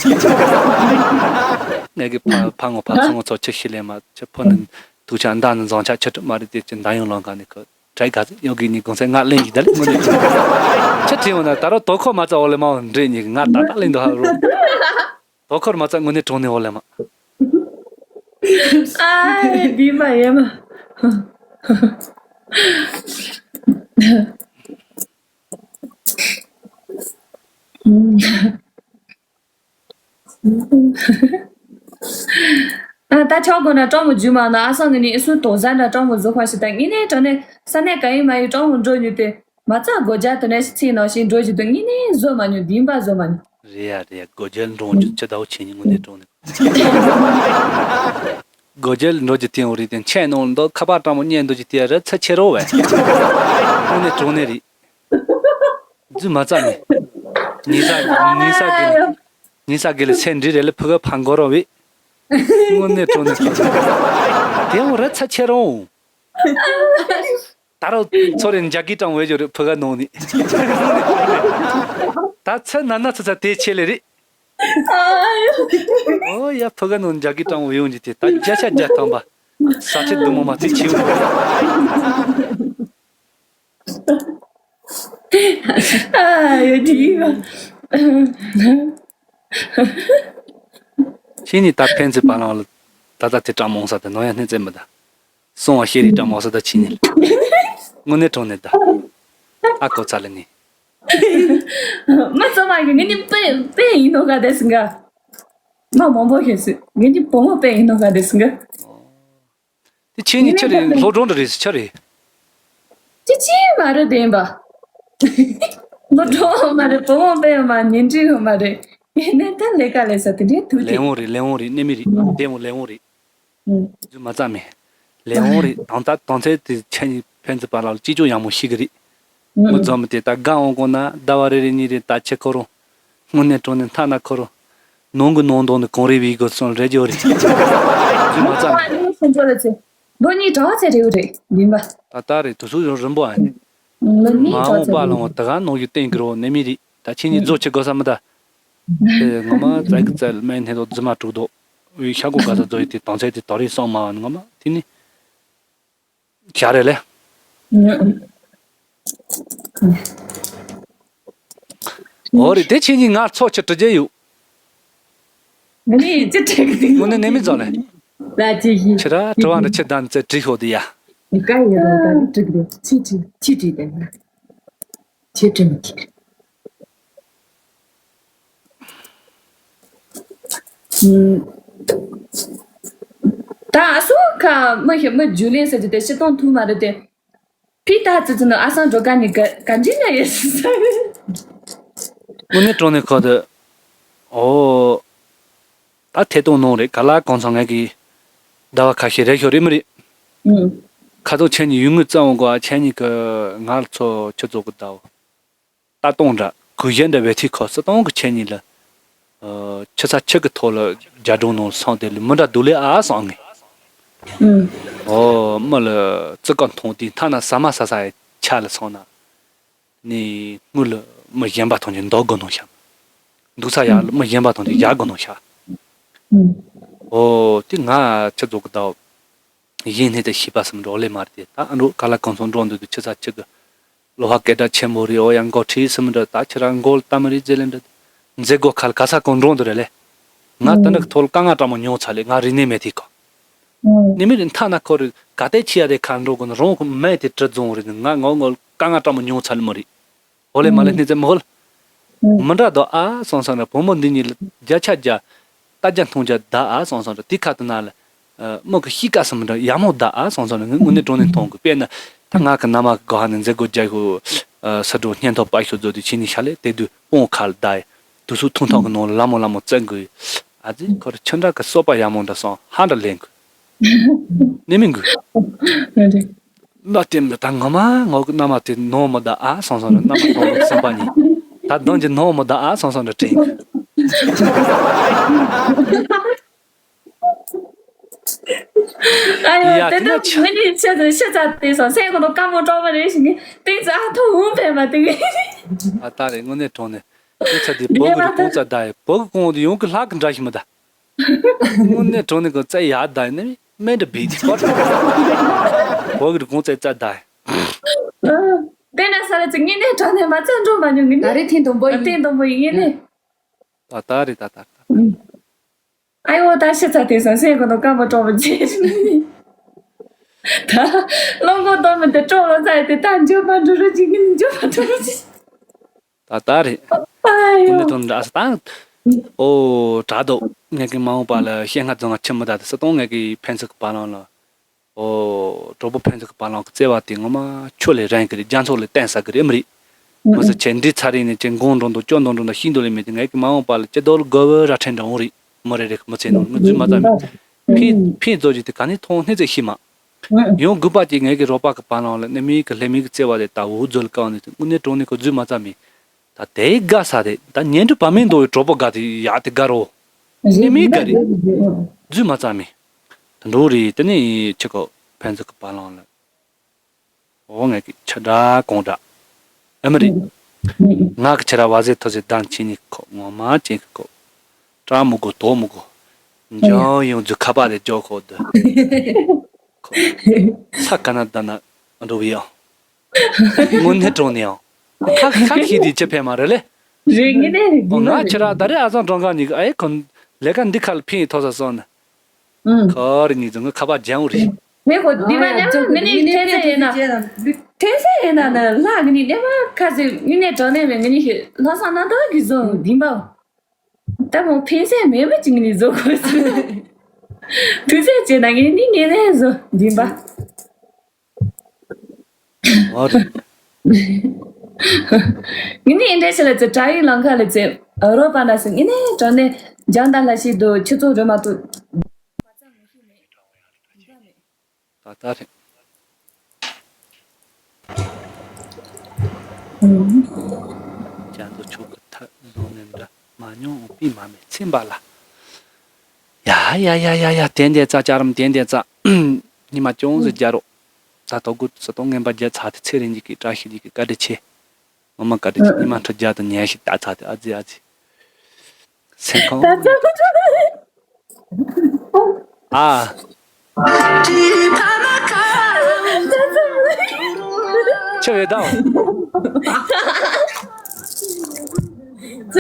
ངས་གི་ཕ་ཕ་ངོ་ཕ་ཚོ་ངོ་ཚོ་ཆེ་ཤི་ལས་མ་ཆེ་ཕོ་ནི་ཐུག་ཆ་འདའ་ནི་བཟང་ཆ་ཆེ་གྲུབ་མ་རེད་དེ་ཅི་འདའ་ཡོང་ལོང་ག་ནི་ཁོ། བྲེ་ག་ཚོད་ཡོད་གི་ནི་གོང་ཚད་ང་ལེན་གི་ད་ལེ་དངོས་གནས་དྲང་། ཆ་ཁྲིད་འོང་ན་ད་རོ་དོ་ཁོ་མ་ཚ་འོ་ལེ་མ་འོ་འདྲེ་ཉིག་ང་ད་ད་ལེན་དུ་ཧ་རོ། དོ་ཁོར་མ་ཚ་དངོས་གནས་དྲང་ནས་འོ་ལེ་མ། ཨ་བི་མ་ཡེ་མ། ཨ་ད་ཆོག་གོ་ན་ཀྲོང་མོ་རྒྱུ་མ་ན་ཨ་སང་གི་ནི་ཨི་སུ་དོ་ཟན་ད་ཀྲོང་མོ་བཟོ་ཁ་ཞིག་ད་ངི་ནས་ཀྲོང་ནས་ས་ནས་ག་ཡིན་མ་ཡིན་ཀྲོང་མོ་འགྲོ་ཉུ་དེ་མ་ཚ་སྒོ་རྒྱ་དོ་ནས་ཤི་ཚིག་ནང་བཞིན་འགྲོ་བཞིན་དུ་ངི་ནས་བཟོ་མ་ཉུ་དིན་པ་བཟོ་མ་ཉུ། རེད་ཡ་རེད་ཡ་སྒོ་རྒྱལ་འགྲོ་རྒྱུ་ཆེ་ད་བོ་ཆེ་ཉིན་དངོས་གནས་ཀྲོང་ནས། སྒོ་རྒྱལ་འགྲོ་རྒྱུ་དེ་འོ་རེད་དེ་མཆན་ནང་འདོ་ཁ་པར་ཀྲོང་མོ་ཉན་འདོ་རྒྱུ་དེ་ར་ཚ་ཆེ་རོ་བས། དངོས་གནས་ཀྲོང་ནས་རེད། རྫུན་མ་རྩ་མེད། ཉིན་ས་ཉིན་ས་གི་ལ་ཉིན་ས་གི་ལ་སེ་འདྲི་རེ་ལ་ཕུ་ག་ཕང་གོ་རོ་བི། དངོས་གནས་དྲང་གནས་དེ་འོ་ར་ཚ་ཆེ་རོང་། ད་རོ་ཚོ་རེ་འཇག་གི་ཀྲང་བེ་ཇོ་རེ་ཕུ་ག་ནོ་ནི། ད་ཚ་ན་ན་ཚ་ཚ་དེ་ཆེ་ལེ་རེད། ཨོ་ཡ་ཕུ་ག་ནོ་འཇག་གི་ཀྲང་བེ་ཡོང་གི་དེ་ད་བརྒྱ་ཆ་བརྒྱ་ཐམ་པ། ས་ཆ་དུ་མོ་མ་ཚིག་ཆེ་བོ། ཨ་ཡོད་དེ་ཡིན་པ། ཕྱིན་ནི་ད་ཕན་ཚུན་བར་ལ་ད་ད་དེ་ཀྲང་མོང་ས་དེ་ནོ་ཡ་སྣེ་བཙན་པ་ད། སོང་བ་ཤེས་རིག་ཀྲང་མོང་ས་ད་ཕྱིན་ནི། དངོས་གནས་དྲང་གནས་ད། ཨ་ཀོ་ཚ་ལ་ནི། མ་ཚོ་མ་གི་ངི་ནི་པེ་པེ་ཡིན་ནོ་ག་དེ་སིང་ག་མ་མང་པོ་ཤེས་སི་ངི་ནི་བུ་མོ་པེ་ཡིན་ནོ་ག་དེ་སིང་ག་དེ་ཁྱེད་གཉིས་ཆ་རེད་སློབ་གྲོགས་འདྲ་རེད་ཟེར་ཆ་རེད། ཅི་ཅི་མ་རེད་བདེན་པ། སློབ་གྲོགས་མ་རེད་བུ་མོ་དཔེ་མ་ཉིན་རྒྱུན་ཡོད་མ་རེད། ཡིན་ནའི་ད་ལས་ཀ་ལས་ས་དེ་འདྲའི་དུས་ལས་དེ། འོང་རེད་ལས་འོང་རེད་གནས་མི་རེད་བདེན་འོང་ལས་འོང་རེད། རྫུན་མ་རྩ་མེད། ལས་འོང་རེད་དང་ད་དོན་ཚན་དེ་ཁྱེད་གཉིས་ཕན་ཚུན་བར་ལ་ཅི་ཅོ་ཡག་མོ་ཤེས་གི་རེད། མི་འཛོམས་དེ་ད་དགའ་འོང་གོ་ན་ཟླ་བ་རེ་རེ་གཉིས་རེ་ད་ཆེ་ཁོ་རང་། དངོས་གནས་དྲང་གནས་མཐའ་ན་ཁོ་རང་། ནང་གི་ནང་དོན་ནི་གང་རེད་བའི་གོ་སོང་རེད་ཇོ་རེད། རྫུན་མ་རྩ་མེད། ལོ་གཉིས་གྲངས་ཚད་རེད་རེད་ཡིན་པ། ད་ལྟ་རེད། དུས་ཚོད་ཡང་རིང་པོ་ཨ། ལོ་གཉིས་མ་འོངས་པ་ལ་འོང་ད་ག་ནང་བཞིན་བསྟན་གི་རོ་ནས་མི་རེད། ད་ཁྱེད་གཉིས་རྫོགས་ཆེ་དགོས་ས་མི་ད། དེ་ངོ་མ་བཙལ་གི་བཙལ་སྨན་སྣེ་དང་རྫུན་མ་དྲུག་དོ། འོའི་ཤ་གོ་ག་ས་རྫོགས་ཡོད་དེ་དང་ཚད་དེ་དོ་རེད་སོང་མ་ངོ་མ་དེ་ནི། བྱ་རེད་ལེ། འོ་རེད་དེ་ཁྱེད་གཉིས་ང་ཚོ་ཆུ་དྲི་རྒྱུ་ཡོད། ངས་ཅི་དྲི་གི་འདུག་དངོས་གནས་ནས་མི་ཚོ་ལེ། ད་ཅི་ཞིག་ཁྱེད་ར་དྲི་བ་འདྲ་ཁྱེད་ད་ནི་ཚེ་དྲི་ཤོག་དེ་ཡ། ཀ་ཡེ་རོ་ད་ནི་དྲི་གི་འདུག་ཅི་དྲི་ཅི་དྲི་དེ་ན། ཁྱེད་དྲི་མི་ཁྱེད། ད་སུ་ཁ་མི་ཤི་མི་རྒྱུ་ལེན་ཟེར་གྱི་དེ་ཤི་སྟོང་ཐུག་མ་རེད་དེ། ཕི་ད་ཙི་ཙི་ནི་ཨ་སང་འགྲོ་ག་ནི་ག་ག་འདྲི་ན་ཡོད་ཟེར། དངོས་གནས་དྲང་གནས་ཁོ་དེ། ཨོ། ད་ཐད་གཏོང་གནང་རེད་ག་ལ་གང་ཚང་ངས་ཀྱི། ཟླ་བ་ཁ་ཤས་རེད་ཤོ་རེད་མི་རེད། ཁ་ཐོག་ཆེན་ནི་ཡུལ་དངོས་རྩ་འོང་གོ་ཨ་ཆེན་ནི་གི་ང་ལ་ཚོ་ཆུ་ཚོགས་གི་ཟླ་བ། ལྟ་སྟངས་འདྲ་གུ་གཞན་འདྲ་བས་ཐིག་ཁོ་སི་སྟོང་གི་ཆེན་ནི་ལ། ཆུ་ཚ་ཆུ་གི་ཐོག་ལ་རྒྱ་གྲོང་ནང་སོང་དེ་ལ་མི་འདྲ་འདུག་ལེ་ཨ་སང་ངས། ཨོ་མི་ལ་ཙི་ཀ་མཐོང་དུས་མཐའ་ན་ཟ་མ་ཟ་ས་ཡ་ཆ་ལ་སོང་ན། ནས་དངུལ་ལ་མི་གཞན་པ་ཐོན་གྱི་འདོགས་དགོས་ནོ་ཤག་འདུག་ས་ཡག་ལ་མི་གཞན་པ་ཐོན་གྱི་བཞག་དགོས་ནོ་ཤག་ཨོ་དེ་ང་ཆུ་རྫོགས་གི་ཟླ་བ། གཞན་སྣེ་དེ་ཤེས་པ་སམ་འགྲོ་ལེ་མ་རེད་དེ་ད་ཨ་འགྲོ་ག་ལ་གང་སོང་འགྲོ་འདུག་དུ་ཆུ་ཚ་ཆུ་གི་ལོ་ཧ་སྐད་གྲགས་ཆེན་པོ་རེད། ཨོ་ཡང་མགོ་ཁྲིད་སམ་འདྲ་ད་ཁྱེད་རང་མགོ་ལ་ལྟ་མི་རེད་ཟེར་ལེ་འདྲ་མཛད་སྒོ་ཁ་ལ་ག་ས་གང་འགྲོ་འདུག་རེད་ལེ། ང་ད་འདྲ་གི་ཐོག་ལ་དཀའ་ངལ་དྲང་མོ་མྱོང་ཚར་ལེ། ང་རིག་གནས་མེད་དེ་གོ་ནི་མི་རིགས་མཐའ་ན་ཁོ་རེ་ག་དེ་ཆེ་ཡ་རེ་ཁ་འགྲོ་དགོས་ན་རང་གི་མེད་དེ་གྲི་རྫོང་རེད། ང་ངོ་ངོ་དཀའ་ངལ་དྲང་མོ་མྱོང་ཚར་ལེ་མི་རིགས། ཧོ་ལེ་མ་ལེ་སྣེ་ཙེ་མི་ཧོལ། མི་འདྲ་དོ་ཨ་སོང་སོང་ར་བུ་མོ་འདི་གཉིས་ལ་བརྒྱ་ཆ་བརྒྱ། རྟ་རྒྱ་མཐོང་རྒྱ་ད་ཨ་སོང་སོང་ར་དེ་ཁ་དུ་ན་ལ། མི་གི་གཤིས་ཀ་སུ་མི་འདྲ་ཡ་མོ་ད་ཨ་སོང་སོང་ར་ངས་དངོས་གནས་དྲང་གནས་མཐོང་གི་དཔེར་ན། ད་ང་གི་མནའ་མ་གི་གོ་ཧ་ནས་མཛད་སྒོ་རྒྱག་ཤོ། ས་འགྲོ་སྙན་ཐོ་པ་ཤོ་རྫོ་དུས་ཕྱི་ནས་ཤ་ལེ་དེ་དུས་དཔུང་ཁ་ལ་ད་ཡ། དུས་ཚོད་ཐུང་ཐང་གི་ནང་ལ་ལ་མོ་ལ་མོ་བཙན་དགོས། ཨ་ཙི་ཁོ་ར་ཆུ་འདྲ་གི་སོ་པ་ཡ་མོ་འདྲ་སོང་ཧ་འདྲ་ལེན་དགོས། ནི་མི་དགོས། ལ་དེ་མི་ད་ངོ་མ་ངོ་གི་མནའ་མ་དེ་ནོ་མི་ད་ཨ་སང་སང་ར་མནའ་མ་ཐོང་གི་སེམས་པ་ཉིད་ད་གདོང་གི་ནོ་མི་ད་ཨ་སང་སང་ར་དྲན་གི། ཨ་ཡོ་ཡ་དེ་དེ་ན་འདྲ་ཆ་མི་ནི་ཆེ་ཚེ་ཤི་ཚ་དེ་སང་སེ་གོ་ནོ་ཀ་མོ་ཀྲོ་མ་རེ་ཞིག་ནི་ཏིང་ཙ་ཨ་ཐོ་འུ་ཕེ་མ་ཏིང་། ཨ་ད་རེ་དངོས་གནས་དྲང་གནས་དེ་ཚ་དེ་བོ་གི་རི་གོང་ཙ་ད་ཡ་བོ་གི་གོང་དེ་ཡོང་གི་ལྷག་གི་འདྲ་ཞིག་མི་ད། དངོས་གནས་དྲང་གནས་ཀྱི་རྩ་ཡག་ད་ནི་མེ་འདྲ་བིས་ཏེ་བར། བོ་གི་རི་གོང་རྩ་རྩ་ད། དེ་ན་ས་ར་ཅིག་ངེས་ནས་དྲང་ནས་མ་རྩ་འགྲོ་མ་མྱོང་ངེས་ནས། ད་རེས་ཐེངས་དང་པོ་ཡིན། ཐེངས་དང་པོ་ཡིན་ངེས་ནས། ད་ད་རེད་ད་ད་ད། ཨ་ཡོ་ད་ཤི་ཚ་དེ་སང་སེ་གོ་ནོ་ཀ་མོ་ཀྲོ་མ་ཅེ། ད་ལོ་མགོ་དོ་མི་དེ་ཀྲོ་ལོ་ཚ་ཡི་དེ་ད་འཇོ་མ་འགྲོ་རུ་ཅིག་ངེས་ནས་འཇོ་མ་འགྲོ་རུ་ཅིག་ད་ལྟ་རེད། ཨ་ཡོ། དེ་ནི་དོན་འདྲ་ས་དང་། ཨོ་དྲ་དོ། ངས་ཀྱི་མ་འོངས་པ་ལ་ཤེས་ང་རྫོང་ང་ཆི་མི་ད་དེ་ས་དོང་ངས་ཀྱི་ཕན་ཚུན་གི་བ་ལང་ལ། ཨོ་གྲོགས་པོ་ཕན་ཚུན་གི་བ་ལང་གི་བརྩེ་བ་དེ་ངོ་མ་ཆོས་ལས་རན་གི་རེད། རྒྱ་མཚོ་ལས་བརྟན་ས་གི་རེད་མི་རེད། མི་ཟེར་ཆེ་འདི་ཚ་རིང་ནས་ཅན་གོང་འགྲོ་འདུག་སྐྱོ་འདུག་འགྲོ་འདུག་ཤིང་འདུག་ལས་མེད་དེ་ངས་ཀྱི་མ་འོངས་པ་ལ་ཅི་དོ་ལ་དགོས་བོ་ར་ཕྲན་འདྲ་འོང་རེད། མི་རེ་རེ་གི་མི་ཚེ་ནང་ལ་ངི་རྫུན་མ་ཙམ་མེད། ཕན་ཕན་རྫོགས་ཀྱི་དེ་ག་ནས་མཐོང་སྣེ་ཚེ་ཤི་མ། ཡང་དགོས་པ་ཅིག་ངས་ཀྱི་རོགས་པ་གི་བར་ལང་ལ་གནས་མིའི་གི་ལྷད་མིའི་གི་བརྩེ་བ་དེ་ལྟ་བུ་རྫོལ་དཀའ་བ་ནི་དེ་དངོས་གནས་དྲང་གནས་ཁོ་རྫུན་མ་རྩ་མེད། ད་དེ་དགའ་ས་རེད། ད་ཉན་འདྲི་བ་མིན་འདོ་བའི་གྲོགས་པོ་དགའ་དེ་ཡག་དེ་དགའ་རོ། གནས་མིའི་དགའ་རེད། རྫུན་མ་རྩ་མེད། དུ་འགྲོ་རེད་དེ་ནས་ཁྱི་ཁོ་ཕན་ཚུན་གི་བར་ལང་ལ། འོ་ངས་ཀྱི་ཆ་འདྲ་གོང་འདྲ། ཨེ་མ་རེད། ང་གི་ཆ་ར་བ་ཟེ་ཐོ་ཟེ་དང་ཆི་ནི་ཁོ་ངོ་མ་ཅན་གི་ཁོ། སྐྲ་མི་དགོ་དོ་མི་དགོ། འཇང་ཡོང་རྫུ་ཁ་པ་ལས་འཇོག་ཁོ་དུ། ཁོ། ས་ཀ་ན་ད་ན་འགྲོ་བའི་ཡང་། དངོས་གནས་དྲང་ནས་ཡང་། ཁ་ཁ་ཁྱི་དེ་ཅི་ཕན་མ་རེད་ལེ། རེད་ངེས་ནས་རེད། ང་ཆ་ར་ད་རེ་ཨ་ཟང་གྲོང་ཁ་ནི་ཨེ་ཁོ་ལས་ཀ་འདི་ཁ་ལ་ཕན་ཐོག་ས་སོང་ན། ཁོ་རེ་ངེས་ཙང་ཁ་པ་ལྗང་རེད། ངས་ཁོ་འདི་མ་ཉམས་ངེས་ནས་ཐན་སེ་ཡིན་ན། ཐན་སེ་ཡིན་ན་ནི་ལྷ་ངེས་ནས་ནས་མ་ཁ་ཟེ་ངེས་ནས་དྲང་ནས་མེད་ངེས་ནས་ལྷ་སང་ན་ད་གི་བཟོ་འདི་འབའ། ད་མོ་ཕན་སེམས་མེད་པ་ཅིག་ནི་བཟོ་དགོས་སུ། དུས་ཚོད་བྱས་ན་ངས་ནི་ངེས་ནས་བཟོ་འདི་འབའ། འོ་རེད། ངེད་ནི་ཨིན་འདྲ་ཞིག་ལ་ཚེ་དྲ་ཡིག་ལང་ཁ་ལ་ཚེ་རོ་པ་ན་སི་ངེད་ནི་དྲང་ནས་འཇང་ད་ལ་ཞིག་ཏུ་ཆུ་ཚོད་རེ་མ་ཐུབ། ད་ལྟ་རེད། རྒྱ་མཚོ་ཆུ་གི་ཐག་བཟུང་ནས་འདྲ་མ་ མྱོང་འོང་པི་མ་མེད་ཚེ་འབའ་ལ། ཡ་ཡ་ཡ་ཡ་ཡ། དེ་འདས་ཙ་ཅ་རམ་དེ་འདས་ཙ། ཉི་མ་ཅུང་ཟད་རྒྱ་རོ། ད་དོ་གུ་ས་དོ་ངན་པ་རྒྱ་ཚ་དེ་ཚེ་རིང་གི་བཀྲ་ཤིས་ཀྱི་བཀའ་དྲིན་ཆེ། ངོ་མ་བཀའ་དྲིན་ཆེ། ཉི་མ་ཁྲི་བརྒྱ་དང་ཉི་ཤུ་ད་ཚ་དེ་ཨ་ཙི་ཨ་ཙི། སེམས་ཁོང་། ད་ཚ་ཨ། ཆེ་བའི་དང་།